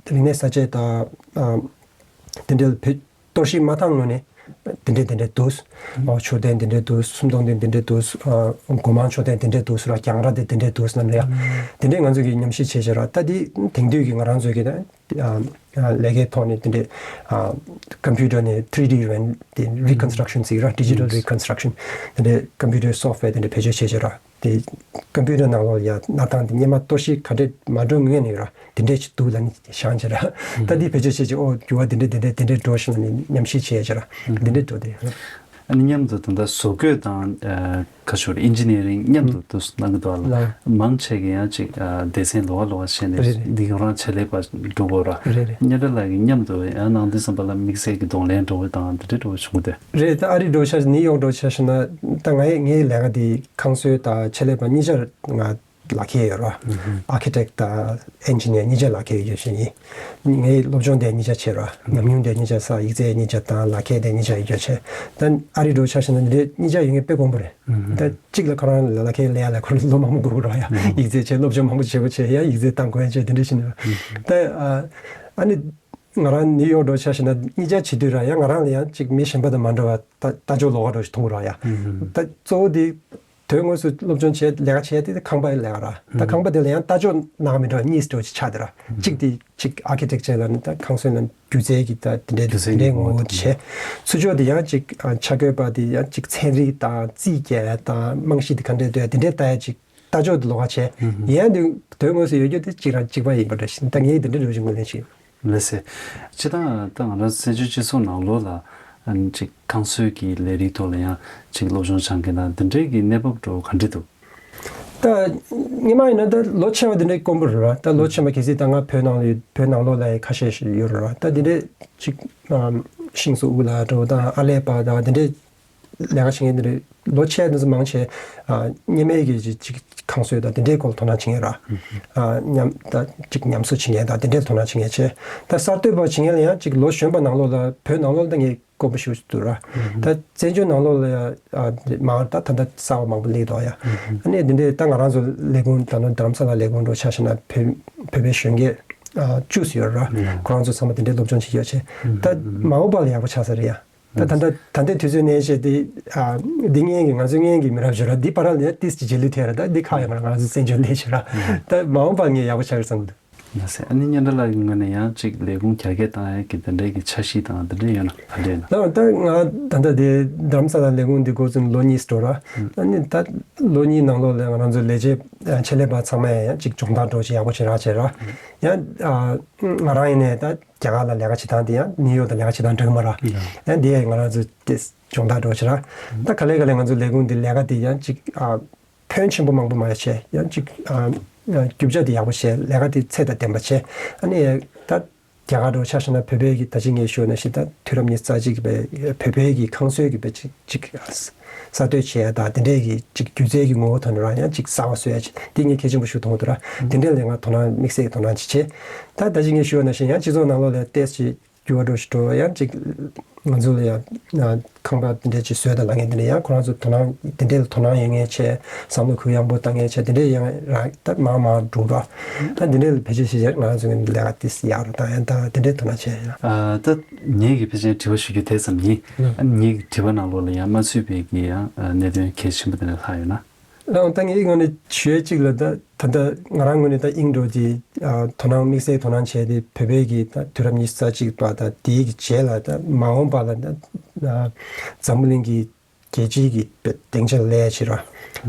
རིག་གནས་གསར་བརྗེ་དང་དེ་འདྲའི་བེད་གཏོར་བཤིག་མ་བཏང་སྔོན་ནས་དེ་འདྲས་དེ་འདྲས་འདུག། ཨོ་མཆོད་རྟེན་དེ་འདྲས་འདུག། སུམ་སྟོང་དེ་འདྲས་འདུག། སྒོ་མང་མཆོད་རྟེན་དེ་འདྲས་འདུག་ཟེར་ར། གྱང་ར་དེ་དེ་འདྲས་འདུག་ཟེར་ལབ་ནས་ཡ། དེ་འདྲས་ང་ཚོས་ཀྱི་ཉམས་ཞིབ་བྱས་བྱས་ར། ད་དེ་དེང་དུས་ཀྱི་ང་རང་ཚོས་ཀྱི་ད། ཨ་ཨ་ལས་ཀའི་ཐོག་ནས་དེ་འདྲའི་ཨ་ཀམ་པུ་ཊར་ནས་ཐི་རི་ཌི་རན་དེ་རི་ཀོན་སི་ཊྲག་ཤན་ཟེར་ར། ཌི་ཇི་ཊལ་རི་ཀོན་སི་ཊྲག་ཤན་དེ་འདྲའི་ཀམ་པུ་ཊར་སོབ་ཝེར་དེ་འདྲ་བེད་སྤྱོད་བྱས་བྱས་ར། དེ་ཀམ་པུ་ཊར་ནང་ལོགས་ཡ་སྣར་ཐང་དེ་སྔོན་མ་གཏོར་བཤིག་ག་འདྲས་མ་འགྲོ་སྔོན་ནས་ར་དེ་འདྲས་ཅིག་འདུག་ལབ་ནས་བཞེངས་བྱས་ར། ད་དེ་བེད་སྤྱོད་བྱས་བྱས་ཨོ་འགྱུར་བ་དེ་འདྲས་དེ་འདྲས་དེ་འདྲས་འགྲོ་བཞིན་ལབ་ནས་ཉམས་ཞིབ་བྱས་བྱས་ར་དེ་འདྲས་འགྲོ་དེ། ཨ་ནི་མཉམ་དུ་ད་ལྟ་བཟོ་བཀོད་དང་ཨ་ག་ཞུ་རེད། ཨིན་ཇི་ནི་ཡ་རིང་མཉམ་དུ་ཨུ། འདུག་གནང་གི་འདུག་ལ། ལགས། མང་ཆེ་གི་ཡང་ཅིག་ཨ་སྡེ་ཚན་ལོགས་ཀ་ལོགས་ཀ་བྱས་ནས་རེད་རེད། འདི་ཁོ་རང་ཆེད་ལས་པ་འགྲོ་དགོས་ར། རེད་རེད། གཉན་ཁྲ་ལགས་ཀྱིས་མཉམ་དུ་ཡང་གནང་དུས་ཙམ་པ་ལ་དམིགས་བསལ་གྱི་གདོང་ལེན་འགྲོ་དགོས་དང་དེ་འདྲ་འགྲོ་བྱུང་གི་འདུག། རེད། ད་ཨ་རི་འགྲོ་ཆ་ནིའུ་ཡོག་འགྲོ་ཆ་བཞག་ན་ད་ངའི་ངའི་ལས་ཀ་འདི་ཁང་སྲོལ་དང་ཆེད་ལས་པ་གཉིས་ཆར་ང་ལག་ཁྱེར་ཡོད་ར། ཨ་ཁི་ཊེག་དང་ཨེན་ཇི་ནི་ཡར་གཉིས་ཆ་ལག་ཁྱེར་ཡོད་ཤེས་ཡིན། ངའི་སློབ་སྦྱོང་དེ་གཉིས་ཆ་བྱས་ར། ཉམས་མྱོང་དེ་གཉིས་ཆ་ས་ཡིག་ཚད་གཉིས་ཆ་དང་ལག་ཁྱེར་དེ་གཉིས་ཆ་ཡོད་རྒྱུ་བྱས། ད་ཨ་རི་འགྲོ་ཆ་བཞག་ན་འདི་གཉིས་ཆ་ཡོད་མཁན་དཔེ་དཀོན་པོ་རེད། ད་གཅིག་ལ་ཁོ་རང་ལ་ལག་ཁྱེར་ལེན་ཡ་ལ་ཁོ་རང་ལོ་མང་པོ་འགོར་གི་ར་ཡ། ཡིག་ཚད་བྱས་སློབ་སྦྱོང་མང་པོ་བྱེད་པོ་བྱས་ཡ་ཡིག་ཚད་བཏང་དགོས་ཡ་བྱས་དེ་འདྲ་ཞིག་ནས། ད་ཨ་ནི་ང་རང་ནིའུ་ཡོག་འགྲོ་ཆ་བཞག་ན་གཉིས་ཆ་བྱེད་དུས་ར་ཡ་ང་རང་ལ་ཡང་གཅིག་མི་གཞན་པ་དང་མ་འདྲ་བ་ད་ལྟ་ཕྱོགས་ལོགས་ཀ་འདྲ་ཞིག་མཐོང་གི་ར་ཡ། ད་གཙོ་བོ་དེ། དོན་དངོས་སུ་སློབ་སྦྱོང་བྱས་ལས་ཀ་བྱས་དེ་ཁང་པ་ལས་ཀ་ར། ད་ཁང་པ་དེ་ལ་ཡང་ལྟ་ཕྱོགས་སྣ་ཁ་མི་འདྲ་བ་གཉིས་འདྲ་བོ་ཅིག་ཆགས་དེ་ར། གཅིག་དེ་གཅིག་ཨར་ཁི་ཊེག་ཅར་ལ་ནི་ད་ཁང་སྲོལ་ནང་སྒྱུ་རྩལ་གྱི་ད་དེ་འདྲའི་སྒྱུ་རྩལ་དེ་འདྲའི་ངོ་བོ་བྱས། ཚུར་ཕྱོགས་དེ་ཡང་གཅིག་ཨ་འཆར་འགོད་པ་དེ་ཡང་གཅིག་ཚན་རིག་དང་རྩིས་རྒྱག་ཡ་དང་རྨང་གཞི་དེ་ག་འདྲས་འདུག་ཡ་དེ་འདྲའི་ལྟ་ཡ་གཅིག་ལྟ་ཕྱོགས་དེ་ལོགས་ཀ་བྱས། ཡང་དེ་དོན་དངོས་སུ་ཡོད་རྒྱུ་དེ་གཅིག་རང་གཅིག་པ་ཡིན་པ་འདྲ་ཞིག་ད་ངས་དེ་འདྲའི་འདྲ་བོ་ཅིག་ངོས་ལེན་བྱས། ལགས་སེ། སྤྱིར་བཏང་ད་ང་རང་བཙན་བྱོལ་སྤྱི་ཚོགས་ནང་ལོགས་ལ་ཨ་ནི་ཅིག་ཁང་སྲོལ་གྱི་ལས་རིགས་ཐོག་ལ་ཡང་ཅིག་སློབ་སྦྱོང་སྦྱང་མཁན་དང་འདི་འདྲའི་གི་གནས་བབ་འདྲ་བོ་ག་འདྲ་འདུག། ད་སྔོན་མ་ཡིན་ན་ད་ལོ་ཆེ་བ་འདི་འདྲའི་དཀོན་པོ་རེད་ར། ད་ལོ་ཆེ་བ་གལ་སྲིད་ད་ང་བོད་ནང་ལ་ཡོད་བོད་ནང་ལོགས་ལ་ཡང་ཁ་ཤས་ཤིག་ཡོད་རེད་ར། ད་འདི་འདྲའི་ཅིག་ཨམ་ཤིང་བཟོ་དབུ་ལགས་འདྲ་བོ་དང་ཨ་ལས་པ་དང་འདི་འདྲའི་ལས་ཀ་བྱེད་མཁན་དེ་འདྲ་ལོ་ཆེ་དེ་ཚོ་མང་ཆེ་ཨ་སྔོན་མའི་གི་ཅིག་ཅིག་ཁང་སྲོལ་དང་དེ་འདྲའི་སྐོར་ལ་དོ་སྣང་བྱེད་མཁན་ར། ཨ་ཉམས་ད་ཅིག་ཉམས་གསོ་བྱེད་མཁན་དང་དེ་འདྲའི་དོ་སྣང་བྱེད་མཁན་བྱས། ད་གསར་གཏོད་པ་བྱེད་མཁན་ལ་ཡང་ཅིག་ལོ་གཞོན་པ་ནང་ལོགས་ལ་བོད་ནང་ལོགས་ལ་ད་ངས་དཀོན་པོ་ཞེ་པོ་ཅིག་འདུག་ར། ད་བཙན་བྱོལ་ནང་ལོགས་ལ་ཡང་ཨ་མང་ད་ད་ལྟ་གསར་པ་མང་པོ་སླེབས་འདུག་ཡ། ཨ་ནི་དེ་འདྲའི་ད་ང་རང་ཚོ་ལས་ཁུངས་ད་ནང་རྡ་རམ་ས་ལ་ལས་ཁུངས་འདྲ་ཆ་བཞག་ན་བོད་བོད་པའི་གཞོན་སྐྱེས་ཨ་བཅུ་ཙམ་ཡོད་ར། ཁོ་རང་ཚོ་ཚང་མ་དེ་འདྲའི་སློབ་སྦྱོང་བྱེད་ཀྱི་ཡོད་བྱས། ད་མ་འོངས་པ་ལ་ཡག་པོ་ཆགས་ས་རེད་ཡ། ད་ད་ལྟ་ད་ལྟའི་དུས་ཚོད་ནས་བྱས་ཏེ་ཨ་འདི་སྔོན་གྱི་ང་ཚོའི་སྔོན་གྱི་མི་རབས་ཞིག་ར། འདི་བར་ལ་ཡང་ཏིས་ཀྱི་རྗེས་ལུས་ཐེབས་ར། ད་འདི་ཁག་ཡོད་མ་རེད། ང་ཚོ་བཙན་བྱོལ་སླེབས་ཤག་ར། ད་མ་འོངས་པ་ངས་ཡག་པོ་ཆགས་ཀྱི་བསམ་གྱི་འདུག། ལགས་སེ། ཨ་ནི་སྙན་གྲགས་ལགས་ཀྱི་ངོས་ནས་ཡང་ཅིག་ལས་ཁུངས་རྒྱ་སྐྱེད་བཏང་ཡག་གི་དེ་འདྲའི་གི་འཆར་གཞི་དང་དེ་འདྲ་ཡོད་ན་ག་འདྲ་ཡིན་ན། ད་ད་ང་ད་ལྟ་དེ་རྡ་རམ་ས་ལ་ལས་ཁུངས་འདི་འགོ་བཙུགས་ནས་ལོ་གཉིས་འགྲོ་ར། ཨ་ནི་ད་ལོ་གཉིས་ནང་ལོགས་ལ་ང་རང་ཚོའི་ལས་བྱེད་ཆེད་ལས་པ་ཚང་མས་ཡང་ཅིག་སྦྱོང་བརྡར་འདྲ་བོ་ཅིག་ཡག་པོ་བྱེད་ར་བྱེད་ར། ཡང་ང་རང་ཡིན་ནའི་ད་རྒྱ་གར་ལ་ལས་ཀ་བྱེད་སྟངས་དེ་ཡང་ནིའུ་ཡོག་ཏུ་ལས་ཀ་བྱེད་སྟངས་འདྲ་གི་མ་ར། ཡང་དེ་ཡང་ང་རང་ཚོ་དེ་སྦྱོང་བརྡར་འདྲ་བོ་བྱེད་ར། ད་ག་ལེ་ག་ལེ་ང་ཚོ་ལས་ཁུངས་འདི་ལས་ཀ་དེ་ཡང་ཅིག་ཨ། ཕོན་ཆེན་པོ་མང་པོ་མ་བྱས། ཡང་ཅིག་ཨ། རྒྱུ་ཆ་དེ་ཡག་པོ་བྱས། ལས་ཀ་དེ་ཚད་དང་ལྡན་པ་བྱས། ཨ་ནི་ད་རྒྱ་གར་འདྲ་བོ་ཆ་བཞག་ན་བོད་པའི་གི་ད་ཅི་ངས་ཞུས་ན་ཞིག་ད་དུས་རབས་ཉི་ཤུ་རྩ་གཅིག་གི་བོད་པའི་གི་ཁང་བཟོའི་གི་བེད་ཅིག་ཅིག་གསར་གཏོད་བྱས་ད་དེ་འདྲའི་གི་ཅིག་སྒྱུ་རྩལ་གི་ངོ་བོ་ཐོག་ནས་རང་ཡང་ཅིག་གསར་བ་བཟོ་ཡ་ཅིག་དེ་ངས་གལ་ཆེན་པོ་ཞིག་མཐོང་འདུག་ར། དེ་འདྲའི་ལས་ང་དོ་སྣང་དམིགས་བསལ་གི་དོ་སྣང་ཅིག་བྱས། ད་ད་ཅི་ངས་ཞུས་ན་ཞིག་ཡང་སྤྱི་ཚོགས་ནང་ལོགས་ལ་ཏོག་ཙམ་འགྱུར་བ་འགྲོ་ཞིག་འགྲོ་ཡང་ཅིག་ང་ཚོ་ལ་ཡང་ཁང་པ་འདི་འདྲས་ཅིག་བཟོས་དང་ལབ་མཁན་འདི་འདྲས་ཡང་ཁོ་རང་ཚོ་དོ་སྣང་འདི་འདྲས་ལ་དོ་སྣང་ཡོད་མཁན་བྱས། བསམ་བློ་གུ་ཡངས་པོ་བཏང་མཁན་བྱས། འདི་འདྲས་ཡང་རང་ད་མང་མང་འགྲོ་ར། ད་འདི་འདྲས་ལ་བེད་སྤྱོད་བྱེད་ཆེད་ང་རང་ཚོ་གི་ལས་ཀ་ཏིས་ཡག་རུ་བཏང་ཡང་ད་འདི་འདྲས་དོ་སྣང་བྱས་ཡང་། ཨ། ད་ངེད་ཀྱི་ཕལ་ཆེར་དྲི་བ་ཞུ་རྒྱུ་དེ་ཙམ་ཡིན། ཨ་ནི་ངེད་ཀྱི་དྲི་བ་ནང་ལོགས་ལ་ཡང་མ་ཚུད་པའི་གི་ཡང་གནད་དོན་གལ་ཆེན་པོ་དེ་འདྲ་ལྷག་ཡོད་ན། ལགས། ད་ངའི་ངོས་ནས་ཞུ་ཡས་གཅིག་ལ་ད་ད་ལྟ་ང་རང་ངོས་ནས་ད་དབྱིངས་འགྲོ་གི་ཨ་དོ་སྣང་དམིགས་བསལ་དོ་སྣང་བྱས་ཏེ་བོད་པའི་གི་ད་དུས་རབས་ཉི་ཤུ་རྩ་གཅིག་པ་ད་དེའི་གི་རྗེས་ལ་ད་མ་འོངས་པ་ལ་ད་ཨ་འཛམ་བུ་གླིང་གི་རྒྱལ་སྤྱིའི་གི་སྡིངས་ཆ་ལ་སླེབས་ཡ་ཞིག་ར།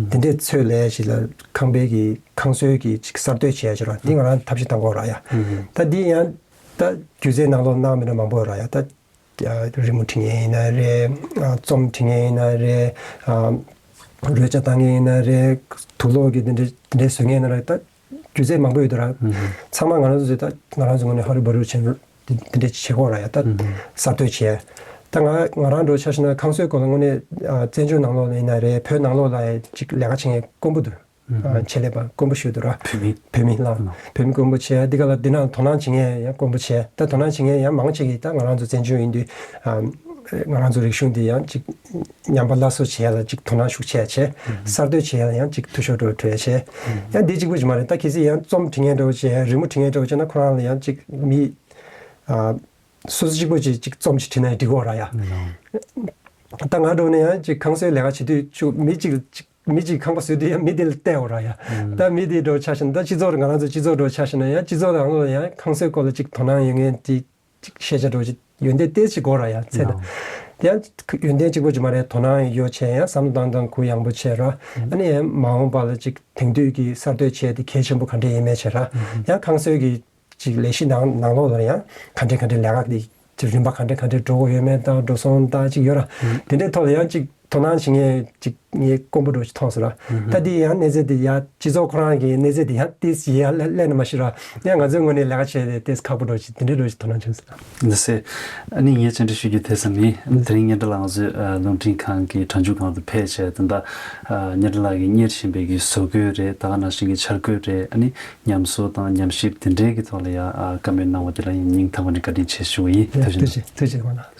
དེ་འདྲས་ཚོད་ལ་སླེབས་ཡ་ཞིག་ལ་ཁང་པའི་གི་ཁང་བཟོའི་གི་ཅིག་གསར་གཏོད་བྱེད་ཡ་ཞིག་ར། འདི་ང་རང་ཐབས་ཤེས་བཏང་དགོས་ར་ཡ། ད་འདི་ཡང་ད་སྒྱུ་རྩལ་ནང་ལོགས་སྣང་མི་འདྲ་མང་པོ་ཡོད་ར་ཡ། ད་རི་མོ་འབྲི་མཁན་ཡིན་ན་རེད། རྩོམ་འབྲི་མཁན་ཡིན་ན་རེད། རོལ་ཆ་བཏང་མཁན་ཡིན་ན་རེད། དུག་ལོག་གི་འདི་འདྲ་འདི་འདྲ་བཟོ་མཁན་ཡིན་ན་རེད། ད་སྒྱུ་རྩལ་མང་པོ་ཡོད་དོ་ར། ཚང་མ་ང་རང་ཚོ་ད་ང་རང་ཚོ་ངོས་ནས་ཧ་རི་བ་རི་བྱེད་འདི་འདྲ་བྱེད་དགོས་ར་ཡ། ད་གསར་གཏོད་བྱས། ད་ང་ང་རང་འདྲ་ཆ་བཞག་ན་ཁང་བཟོའི་སྐོར་ལ་དངོས་གནས་བཙན་བྱོལ་ནང་ལོགས་ལ་ཡིན་ན་རེད། བོད་ནང་ལོགས་ལ་ཅིག་ལས་ཀ་བྱེད་མཁན་དཀོན་པོ་འདུག་ཆེད་ལས་པ་དཀོན་པོ་ཞིག་འདུག་ར། བོད་མི། བོད་མི་ལ། བོད་མི་དཀོན་པོ་བྱས། འདི་ག་ལ་འདི་ནང་དོ་སྣང་བྱེད་མཁན་ཡང་དཀོན་པོ་བྱས། ད་དོ་སྣང་བྱེད་མཁན་ཡང་མང་ཆེ་གིས་ད་ང་རང་ཚོ་བཙན་བྱོལ་ཡིན་དུས་ང་རང་ཚོ་རིག་གཞུང་འདི་ཡང་ཅིག་ཉམས་པ་སླར་གསོ་བྱེད་ཡ་ལ་ཅིག་དོ་སྣང་ཤུགས་ཆེ་བྱས། གསར་གཏོད་བྱེད་ཡ་ལ་ཡང་ཅིག་འཐུས་ཤོར་འགྲོ་འགྲོ་ཡ་བྱས། ཡང་འདི་གཅིག་པུ་ཅིག་མ་རེད། ད་གལ་སྲིད་ཡང་རྩོམ་འབྲི་མཁན་འདྲ་བོ་བྱས། རི་མོ་འབྲི་མཁན་འདྲ་བོ་བྱས་ན་ཁོ་རང་ལ་ཡང་ཅིག་མི་སོ་སོ་གཅིག་པོ་ཅིག་ཅིག་རྩོམ་ཞིག་བྲིས་ན་ཡང་འགྲིག་གོ་ར་ཡ། ད་ང་འདྲ་བོ་ནས་ཡང་ཅིག་ཁང་བཟོའི་ལས་ཀ་བྱེད་དུས་ཅིག་མི་གཅིག་ཅིག་མི་གཅིག་ཁང་པ་བཟོས་དུས་ཡང་མི་དེ་ལ་བལྟས་འོ་ར་ཡ། ད་མི་དེ་འདྲ་བོ་ཆ་བཞག་ན་ད་སྤྱི་ཚོགས་ང་རང་ཚོ་སྤྱི་ཚོགས་འདྲ་བོ་ཆ་བཞག་ན་ཡང་སྤྱི་ཚོགས་ནང་ལོགས་ཡང་ཁང་བཟོའི་སྐོར་ལ་ཅིག་དོ་སྣང་ཡོད་མཁན་དེ་ཅིག་ཤེས་བྱ་འདྲ་བོ་ཅིག་ཡོན་ཏན་ཏོག་ཙམ་དགོས་ར་ཡ། ཚད་དང་། དེ་ཡང་ཡོན་ཏན་གཅིག་པོ་ཅིག་མ་རེད། དོ་སྣང་ཡོད་བྱས་ཡང་བསམ་བློ་བཏང་སྟངས་གུ་ཡངས་པོ་བྱས་ར། ཨ་ནི་ཡང་མ་འོངས་པ་ལ་ཅིག་དེང་དུས་ཀྱི་གསར་གཏོད་བྱས་དེ་གལ་ཆེན་པོ་ག་འདྲས་ཡིན་མེད་བྱས་ར། ཡང་ཁང་བཟོའི་གི་ཅིག་ལས་གཞི་ནང་ནང་ལོགས་ལ་ཡང་ག་འདྲས་ག་འདྲས་ལས་ཀ་དེ་ཅིག་རིམ་པ་ག་འདྲས་ག་འདྲས་འགྲོ་གི་ཡོད་མེད་དང་འགྲོ་སོང་དང་ཅིག་ཡོད་ར། དེ་འདྲའི་ཐོག་ལ་ཡང་ཅིག་དོ་སྣང་བྱེད་མཁན་ཅིག་ངས་དཀོན་པོ་འདྲ་ཞིག་མཐོང་སོང་ར། ད་འདི་ཡང་གནས་ཚད་འདི་ཡང་སྤྱི་ཚོགས་ཁོ་རང་གི་གནས་ཚད་འདི་ཡང་ཏིས་ཡང་ལ་ལས་ན་མ་ཤི་ར། ཡང་ང་ཚོའི་ངོས་ནས་ལས་ཀ་བྱས་ཏེ་ཏིས་ཁག་པོ་འདྲ་ཞིག་དེ་འདྲའི་འདྲ་ཞིག་དོ་སྣང་བྱུང་སོང་ར། འདི་སེ། ཨ་ནི་ངས་བཅར་འདྲི་ཞུ་རྒྱུ་དེ་ཙམ་ཡིན། དེ་རིང་སྙན་གྲགས་ལགས་ང་ཚོའི་རླུང་འཕྲིན་ཁང་གི་གྲ་འཇུག་སྒང་དུ་ཕེབས་བྱས་ད་ལྟ་སྙན་གྲགས་ལགས་ཀྱིས་གཉེར་བཞིན་པའི་གི་བཟོ་བཀོད་རེད། ད་ག་ནང་བཞིན་གྱི་འཆར་འགོད་རེད། ཨ་ནི་ཉམས་གསོ་དང་ཉམས་ཞིབ་དེ་འདྲའི་གི་ཐོག་ལ་ཡང་བཀའ་མོལ་གནང་བ་དེ་ལ་ཡང་སྙིང་ཐག་པ་ནས་བཀའ་དྲིན་ཆེ་ཞུ་བ་ཡིན། ཐུགས་རྗེ་ཆེ། ཐུགས་རྗེ་ཆེ་ཁོང་ལ།